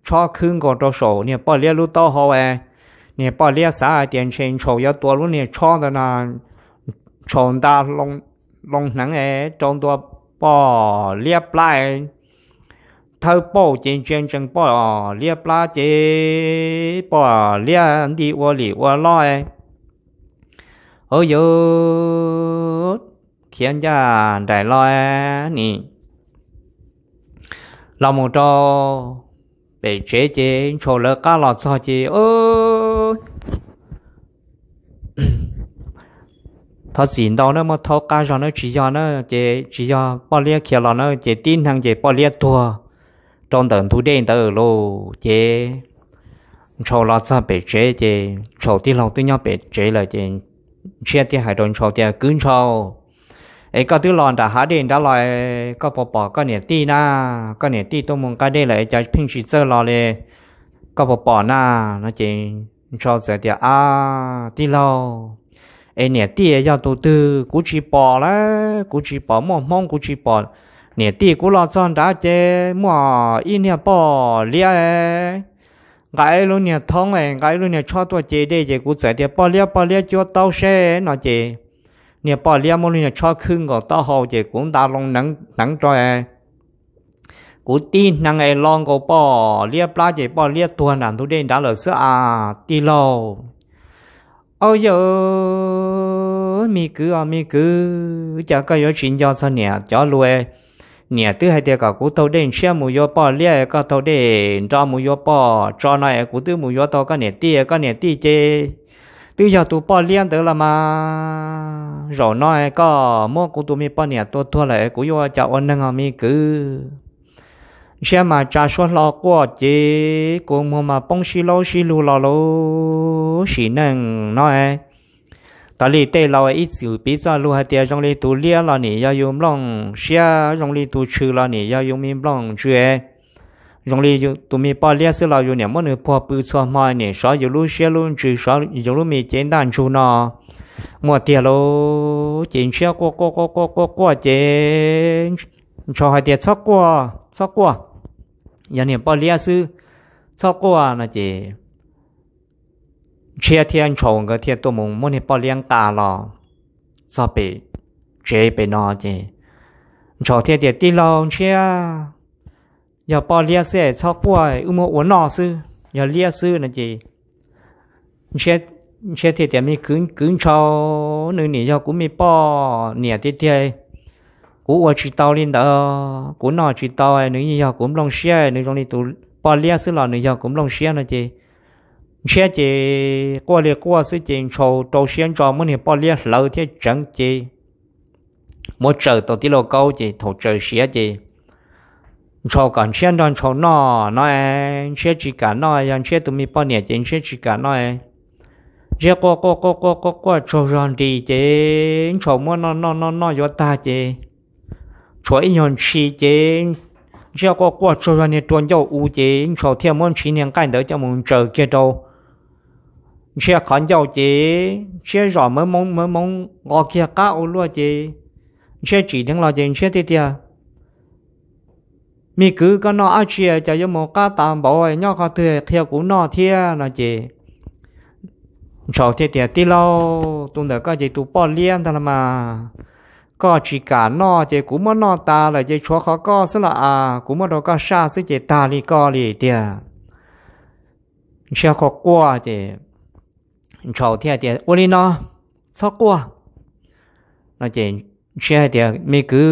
tshob khwb nkaus rau saum niag poj liab lub taub hau. Niag poj liab xav hais tias ntshe Ntshaus yuav tua lub niag tshob ntawd no, Ntshaus nta loo hneev rau ntua poj liab plab, thawb pauj ces ntsia ntsees poj liab plab ces poj liab nti ua lim ua loj. Hauv yuv khiav ncaj nraim los ni los mus rau pem tsev ces Ntshaus lawv qab los txog ces thov txim ntau na, muab thaub qab zog na, tsis yog na ces tsis yog poj liab khiav los na ces tib hneev ces poj liab tuag rau ntawm ntug dej ntawd lauj. Ces Ntshaus los txog pem tsev ces Ntshaus tij laug twb nyob pem tsev lawm ces Ntshiab thiaj hais rau Ntshaus tias, Kwv Ntshaus, es koj twb los nram hav dej nrad los, koj puas pom koj niam tij na? Koj niam tij tuaj mus nqa dej lawm es cas pheej tsis txawj los li? Koj puas pom na? No ces Ntshaus txawm tias, A, tij laug, es niam tij yog tus twg kuv tsis pom lawm, kuv tsis pom muaj hmoob kuv tsis pom. Niam tij kuv los txog nrad ces muaj ib niag poj liab nqa ib lub niag thoob, nqa ib lub niag tshob tuaj ce dej ces kuv txawm tias, Poj liab, poj liab, cuab taub seb no ces niag poj liab muab lub niag tshob khwb nkaus taub hau ces kuv nta loo hneev rau, kuv tib hneev es lo nkaus poj liab plab ces poj liab tuag nram ntug dej nrad lawm xwb a, tij laug. Au yawg, me kwv os me kwv, cas koj yuav tsis nco txog niam cov lus? Niam twb hais tias kom kuv taug dej ntshiab mus yuav poj liab, koj taug dej nro mus yuav poj tso no es kuv twb mus yuav tau koj niam tij, koj niam tij ces twb yog tus poj liab ntawd los mas. Zaum no koj muab kuv tus me poj niam tua tuag lawm es kuv yuav ua cas ua neeg os me kwv? Ntshiab mas tsa suab hlo quaj ces kua muag mas poob sib laub sib lug los lub sim neej no. Tau li tej laus ib txwm piv txoj lus hais tias zoo li tus liab los nim yog yus nplooj siab, zoo li tus tshw los nim yog yus me nplooj ntsws, zoo li tus me poj liab xwb los yus niam muab nws puag pw txhua hmo, nim sov yus lub siab lub ntsws, sov yus lub me cev ntaj ntsug no. Muaj tiag lauj. Ces Ntshiab quaj quaj quaj quaj quaj quaj ces Ntshaus hais tias, Txhob quaj, txhob quaj, yog niag poj liab xwb, txhob quaj no ces Ntshiab thiab Ntshaus nkawd thiaj tuaj mus muab niag poj liab nqa los txog pem tsev pem no ces Ntshaus thiaj tias, Tij laug Ntshiab, yog poj liab xwb es txhob quaj, wb muab ua noj xwb, yog liab xwb no ces Ntshiab thiaj tias, Me kwv, kwv Ntshaus, nws nim yog kuv me poj niam tiag tiag, kuv ua tsis tau li ntawd, kuv noj tsis tau, nws yeej yog kuv nplooj siab, nws zoo li tus poj liab xwb los nws yog kuv nplooj siab no ces Ntshiab ces quaj li quaj xwb ces Ntshaus rau siab ntso muab niag poj liab hlawv thiab tseev ces muab tsaws tau tib lauj kaub ces thaum tsaws siav ces Ntshaus kom Ntshiab nrog Ntshaus noj no es Ntshiab tsis kam noj, yog Ntshiab tus me poj niam ces Ntshiab tsis kam noj. Ntshiab quaj quaj quaj quaj quaj quaj tsaug zog nris ces Ntshaus muab noj noj noj noj yuav tag ces tshuav ib nyuag ntshis ces Ntshiab quaj quaj tsaug zog niag rua ncauj u ces Ntshaus thiaj muab ntshis niag nqaij ntawd coj mus ntsaws kiag rau Ntshiab qhov ncauj ces Ntshiab zom mawv moov mawv moov nqos kiag qab ua luaj ces Ntshiab tsim dheev los ces Ntshiab thiaj tias, Me kwv, koj noj dab tsi cas yuav mus qab tas npaum, nyob qhov twg qhia kuv noj thiab no ces Ntshaus thiaj tias, Tij laug, tus ntawm koj ces tus poj liab ntag los mas, koj tsis kam noj ces kuv muab noj tas lawm ces tshuav qhov koj xwb los as, kuv muab rau koj saj xwb ces tag li koj li tiag. Ntshiab quaj quaj ces Ntshaus thiaj tias, Ua li no, txhob quaj no ces Ntshiab hais tias, Me kwv,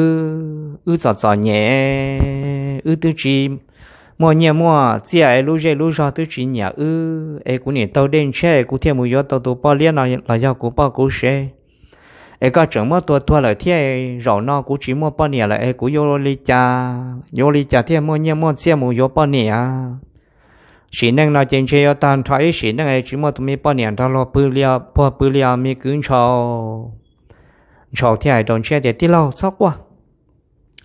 wb txom txom nyem, wb twb tsis muaj nyiaj muaj txiaj es lub zej lub zog twb tsis nyiam wb es kuv niam taug dej ntshiab es kuv thiaj mus yuav tau tus poj liab no los yog kuv poj kuv sev es koj tseem muab tua tuag lawm thiab, zaum no kuv tsis muaj poj niam lawm es kuv yuav ua li cas, yuav ua li cas thiaj muaj nyiaj muaj txiaj mus yuav poj niam? Sim neej no ces ntshe yuav tag nrho ib sim neej es tsis muaj tus me poj niam nrog luag pw li, puag pw li os me kwv Ntshaus. Ntshaus thiaj hais rau Ntshiab tias, Tij laug, txhob quaj,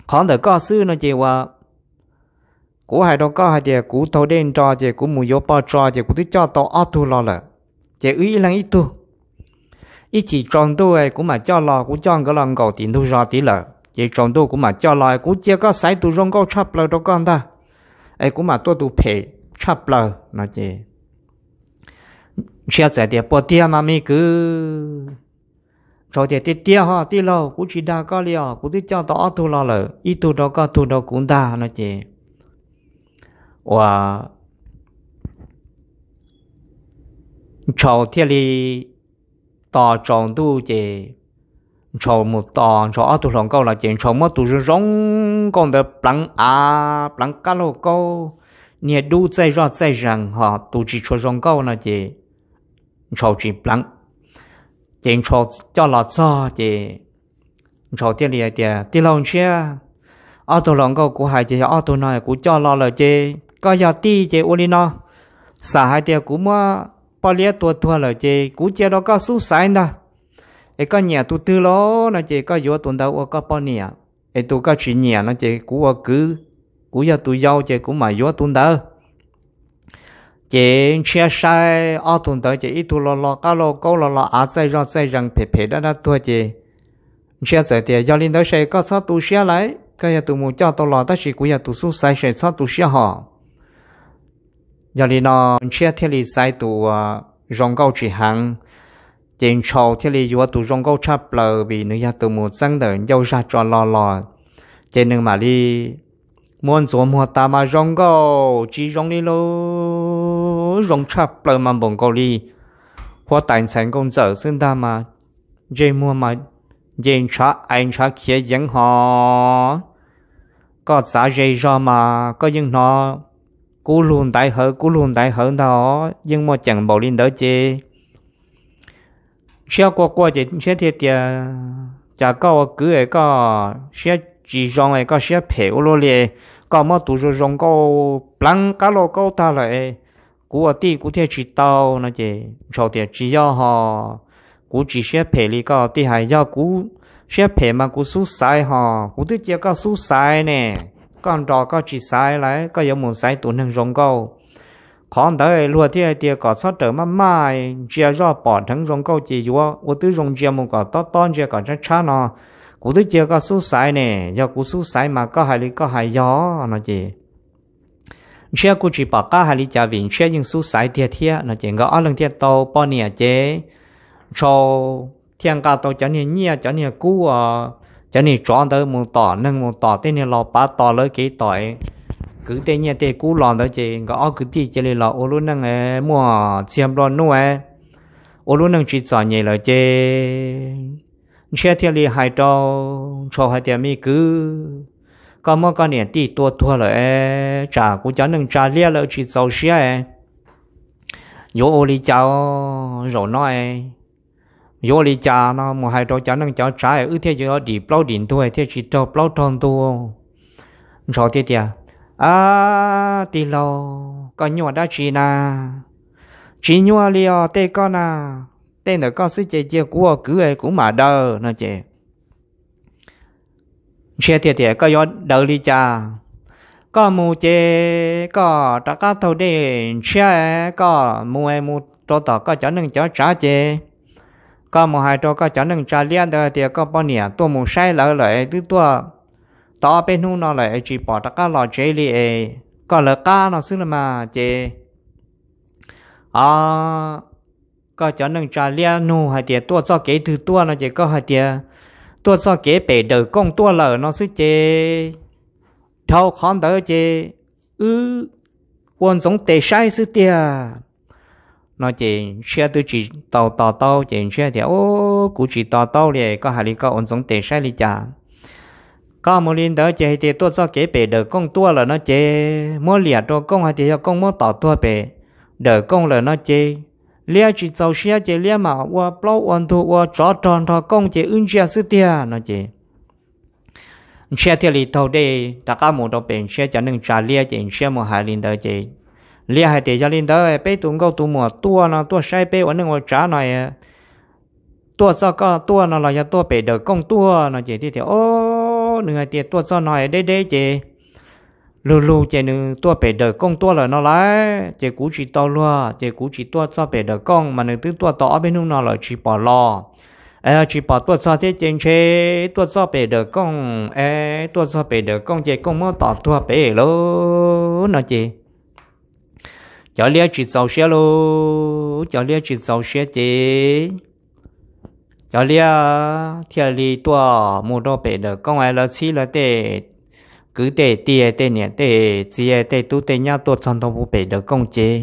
qhov ntawm koj xwb no ces uas kuv hais rau koj hais tias kuv taug dej nro ces kuv mus yuav poj tso ces kuv twb coj tau ob tug los lawm, ces wb ib leeg ib tug. Ib chim tsaus ntuj kuv mam coj los, kuv coj nkawd los nkaum tim ntug zos tid lawm ces tsaus ntuj kuv mam coj los, kuv cia koj xaiv tus zoo nkauj tshaj plaws rau koj ntag, es kuv mam tuaj tus phem tshaj plaws no ces Ntshiab txawm tias, Puas tiag mas me kwv? Ntshaus tias, Tiag tiag ho tij laug, kuv tsis dag koj li os, kuv twb coj tau ob tug los lawm, ib tug rau koj, tug rau kuv ntag no ces uas Ntshaus thiaj li tos tsaus ntuj ces Ntshaus mus tos Ntshaus ob tug hluas nkauj los ces Ntshaus muab tus zoo zoo nkauj ntawd pleev av pleev qab lauj kaub, niag dub txaij zoj txaij zees, ho tus tsis tshua zoo nkauj no ces Ntshaus tsis pleev. Ces Ntshaus coj los txog ces Ntshaus thiaj li hais tias, Tij laug Ntshiab, ob tug hluas nkauj kuv hais ces yog ob tug no, kuv coj los lawm ces koj yog tij ces ua li no, xam hais tias kuv muab poj liab tua tuag lawm ces kuv cia rau koj xub xaiv ntag. Es koj nyiam tus twg los no ces koj yuav tus ntawd ua koj poj niam, es tus koj tsis nyiam no ces kuv ua kwv, kuv yog tus yau ces kuv mam yuav tus ntawd. Ces Ntshiab saib ob tug ntawd ces ib tug lo lo qab lauj kaub, lo lo av txaij zoj txaij zees, phem phem dab dab tuag ces Ntshiab txawm tias, Yog li ntawd ces koj txhob tu siab lauj, koj yog tus mus coj tau los tab sis kuv yog tus xub xaiv ces txhob tu siab hos. Yog li no Ntshiab thiaj li xaiv tus uas zoo nkauj tsis heev, ces Ntshaus thiaj li yuav tus zoo nkauj tshaj plaws vim nws yog tus mus txeeb ntawm ncauj zaj tso lo los, ces nws mam li muab ntxuav muag tas mas zoo nkauj tsis zoo li lauj, zoo tshaj plaws mas npaum nkaus li huab tais ntxhais nkauj ntxawm xwb ntag mas, ntsej muag mas nce ntshav ais ntshav khiav yeev hos. Koj txav ze zog mas koj yeej hnov kub lug ntaiv hawv kub lug ntaiv hawv ntag os, yeej muaj ceem npaum li ntawd ces Ntshiab quaj quaj ces Ntshiab thiaj tias, Cas koj ua kwv es koj siab tsis zoo es koj siab phem ua luaj li, koj muab tus zoo zoo nkauj pleev qab lauj kaub tag lawm, kuv ua tij kuv thiaj tsis tau no ces Ntshaus tias, Tsis yog hos, kuv tsis siab phem li koj tij hais, yog kuv siab phem mas kuv xub xaiv hos, kuv twb cia koj xub xaiv ne, koj nrog koj tsis xaiv lauj, koj yuav mus xaiv tus neeg zoo nkauj. Qhov ntawd luag thiaj hais tias kom txhob rawm maj maj, ntsia zoj pom dheev zoo nkauj ces yuav, ua twb zoo ntsia mus kom tob tob ntsia kom tshab tshab no, kuv twb cia koj xub xaiv ne, yog kuv xub xaiv mas koj hais li koj hais yog no ces Ntshiab kuj tsis pom qab hais li cas vim Ntshiab yeej xub xaiv tiag thiab no ces nkawd ob leeg thiaj tau poj niam ces Ntshaus thiaj nqa tau cov niag nyiaj cov niag kub, cov niag tsov ntawd mus tom neeg mus tom tej niag laus pav tos lawv kev tom kwv tej nyiaj tej kub los ntawd ces nkawd ob kwv tij cia li los ua lub neej muaj txiag nplua nuj, ua lub neej tsis txom nyem lawm ces Ntshiab thiaj li hais rau Ntshaus hais tias, Me kwv, koj muab koj niam tij tua tuag lawm, tsam kuv cov neej tsa liab lawv tsis txaus siab, yuav ua li cas zaum no? Yuav ua li cas no mus hais rau cov neej cov tsav wb thiaj yuav dim plaub dim ntug thiaj tsis raug plaub raug ntug. Ntshaus thiaj tias, Ab, tij laug, koj nyuaj dab tsi na? Tsis nyuaj li os tej koj na, tej ntawm koj xwb ces cia kuv ua kwv kuv mam daws no ces Ntshiab thiaj tias, Koj yuav daws li cas? Koj mus ces koj rov qab taug dej ntshiab, koj mus mus rau tom koj cov neej cov tsav ces koj mus hais rau koj cov neej tsa liab ntawd tias koj poj niam tuaj mus saib lawv lawm, twb tuaj tau ob peb hnub no lawm es tsis pom rov qab los tsev li es koj lawv qab no xwb los mas ces o, koj cov neej tsa liab nug hais tias tuaj txoj kev twg tuaj no ces koj hais tias tuaj txoj kev pem dawm kooj tuaj lawm no xwb ces dhau qhov ntawd ces wb ua ntxoov tes saib xwb tiag no ces Ntshiab twb tsis tau to taub ces Ntshiab tias, O, kuv tsis to taub li, koj hais li koj ua ntxoov tes saib li cas? Koj mus li ntawd ces hais tias tuaj txoj kev pem dawm kooj tuaj lawm no ces muab liam rau kooj hais tias yog kooj muab tom tuag pem dawm kooj lawm no ces liab tsis txaus siab ces liab mam ua plaub ua ntug ua tsov rog nrog kooj ces wb ntsia xwb tiag no ces Ntshiab thiaj li taug dej rov qab mus rau pem Ntshiab cov neej tsa liab ces Ntshiab mus hais li ntawd ces liab hais tias, Yog li ntawd peb tus nkauj tus muam tuaj no tuaj saib peb ua neej ua tsav no tuaj txoj koj tuaj no los yog tuaj pem dawm kooj tuaj no ces thiaj tias, O, nws hais tias tuaj txoj no deb deb ces lug lug ces nws tuaj pem dawm kooj tuaj lawm no lauj, ces kuv tsis tau luag ces kuv tsis tuaj txoj pem dawm kooj mas nws twb tuaj tau ob peb hnub no lawm tsis pom los. Es tsis pom tuaj txog thiab ces ntshe tuaj txoj pem dawm kooj, es tuaj txog pem dawm kooj ces kooj muab tom tuag pem lawm no ces cov liab tsis txaus siab lauj, cov liab tsis txaus siab ces cov liab thiaj li tuaj mus rau pem dawm kooj es lawv txhib lawv tej kwv tej tij tej niam tej txiv tej tub tej nyab tuaj txog ntau pem dawm kooj ces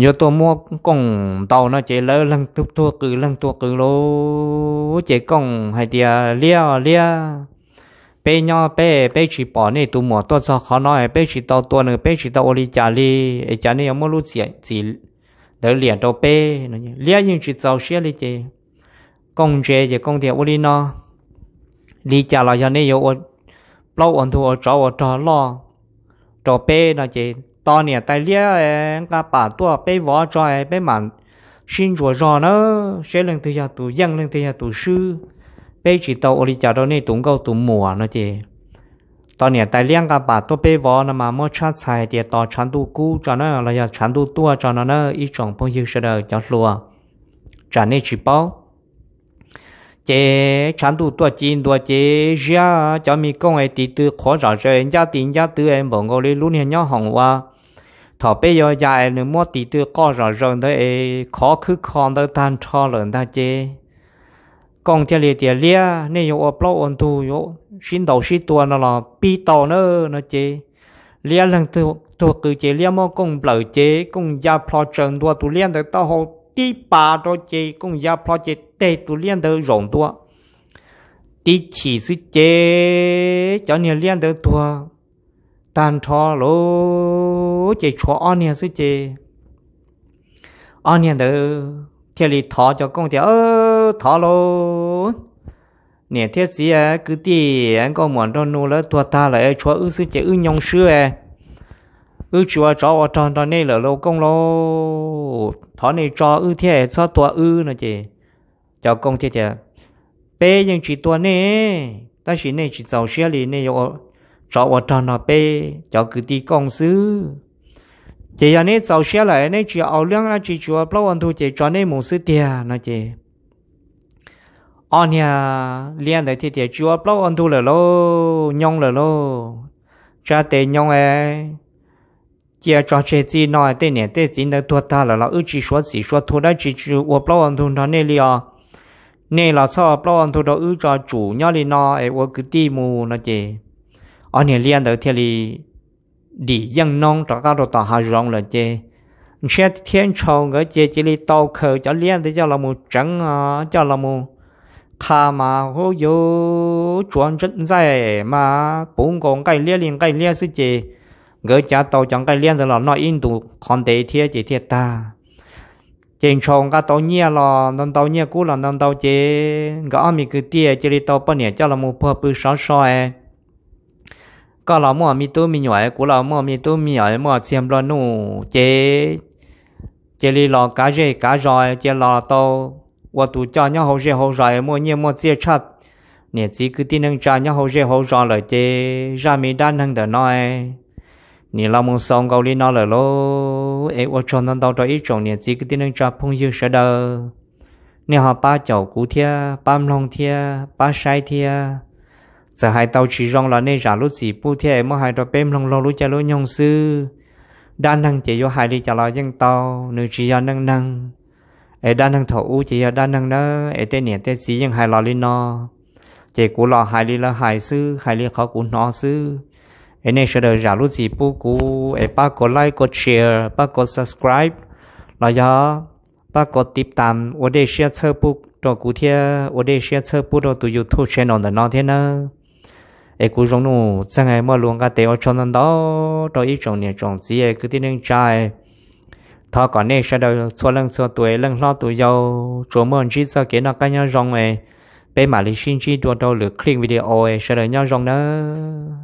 yuav tuaj muab kooj ntaus no ces lawv leeg tug tuag qw leeg tuag qw lauj, ces kooj hais tias, Liab, liab, peb nyob peb, peb tsis pom nej tus muam tuaj txog qhov no, peb tsis tau tua nws, peb tsis tau ua li cas li, es cas nej yuav muab lub txim ntawd liam rau peb? Liab yeej tsis txaus siab li ces kooj ntse ces kooj tias, Ua li no, li cas los yog nej yuav ua plaub ua ntug ua tsov ua rog loj rau peb no ces tos niam tais liab nqa pam tuaj peb vov tso peb mam sib ntsuas zog na, seb leej twg yog tus yeej leej twg yog tus swb, peb tsis tau ua li cas rau nej tus nkauj tus muam no ces tos niam tais liab nqa pam tuaj peb vov no mas muab tshab txhais tias tos tshav ntuj kub tso na los yog tshav ntuj tuaj tso no na ib tsoom phooj ywg sawv daws cov hluas, tsam nej tsis paub. Ces tshav ntuj tuaj ci ntua ces ziab cov me kooj es tis tw qhuav zom zaws ncaj tis ncaj tw npaum nkaus li lub niag nyob hoom ua thaum peb yuav ya es nws muab tis tw qoj zom zaws ntawd es khov khwb kho ntawd tag nrho lawm ntag ces kooj thiaj li tias, Liab, nej yuav ua plaub ua ntug yuav sib ntaus sib tua no los pib tau na no ces liab leeg tug qw ces liab muab kooj nplawm ces kooj ya plho tsaws ntua tus liab ntawd taub hau tib pas rau ces kooj ya plho ces teg tus liab ntawd zaum ntua tib chim xwb ces cov niag liab ntawd tuag tag nrho lawm ces tshuav ob niag xwb ces ob niag ntawd thiaj li thov cov kooj tias, Thov lauj, niam thiab txiv, kwv tij, nkauj muam nraug nus lawv tuag tag lawm tshuav wb xwb ces wb nyoo swb, wb tsis ua tsov ua rog nrog nej lawm lauj kooj lauj, thov nej tso wb thiab txhob tua wb no ces cov kooj thiaj tias, Peb yeej tsis tua nej, tab sis nej tsis txaus siab li nej yuav tsov ua rog nrog peb cov kwv tij kooj xwb. Ces yog neb txaus siab lawm neb tsis au liab dab tsi tsis ua plaub ua ntug ces tso neb mus xwb tiag no ces ob niag liab ntawd thiaj tias, Tsis ua plaub ua ntug lawm lauj, nyoo lawm lauj, tsa tes nyoo es cia tso tseg txij no, tej niam tej txiv ntawd tuag tag lawm los wb tsis suav txim suav thu dab tsi tsis ua plaub ua ntug nrog nej li os. Nej los txhob ua plaub ua ntug rau wb tso, tsum nyob li no es ua kwv tij mus no ces ob niag liab ntawd thiaj li dim yeej noob rov qab rau tom hav zoov lawm ces Ntshiab thiab Ntshaus nkawd ces cia li tau khaws cov liab ntawd coj los mus tseev, coj los mus qha mas hu yuv tsuav ntxaij mas puv nkaus nqaij liab li nqaij liab xwb ces nkawd cav tau cov nqaij liab ntawd los noj ib ntus qhov ntev thiab ces thiaj tag. Ces ntshaus nqa tau nyiaj los ntau ntau, nyiaj kub los ntau ntau ces nkawd ob me kwv tij cia li tau poj niam coj los mus puag pw sov so. Koj los muaj me tub me nyuam, kuv los muaj me tub me nyuam, muaj txiag nplua nuj ces cia li los kav zej kav zos, cia los tau ua tus coj nyob hauv zej hauv zos, muaj nyiaj muaj txiaj tshaj niam txiv kwv tij neej tsa nyob hauv zej hauv zos lawm ces zaj me dab neeg ntawm no nim los mus xaus nkaus li no lawm lauj. Es ua tsaug ntau ntau rau ib tsoom niam txiv kwv tij neej tsa phooj ywg sawv daws, nej ho pab caum kuv thiab pab mloog thiab pab saib thiab. Txawm hais tau tsis zoo los nej zam lub txim pub thiab es muab hais rau peb mloog laug lub caij lub nyoog xwb. Dab neeg ces yuav hais li cas los yeej tau, nws tsis yog neej neeg. Es dab neeg thaum ub ces yog dab neeg nawb, es tej niam tej txiv yeej hais los li no, ces kuv los hais li lawv hais xwb, hais li qhov kuv hnov xwb. Es nej sawv daws zam lub txim pub kuv es pab kom like, kom share, pab kom subscribe los yog pab kom tiv tam ua dej siab txhawb pub rau kuv thiab ua dej siab txhawb pub rau tus YouTube channel ntawm no thiab nawb. Es kuv Zoo Nuj Txeeg muaj lus nqa tes ua tsaug ntau ntau rau ib tsoom niam tsoom txiv kwv tij neej tsa. Thov kom nej sawv daws txhua leej txhua tus, leej hlob tus yau, tsuas muaj ntsib txoj kev noj qab nyob zoo es peb mam li sib ntsib dua rau lwm clip video, sawv daws nyob zoo nawb.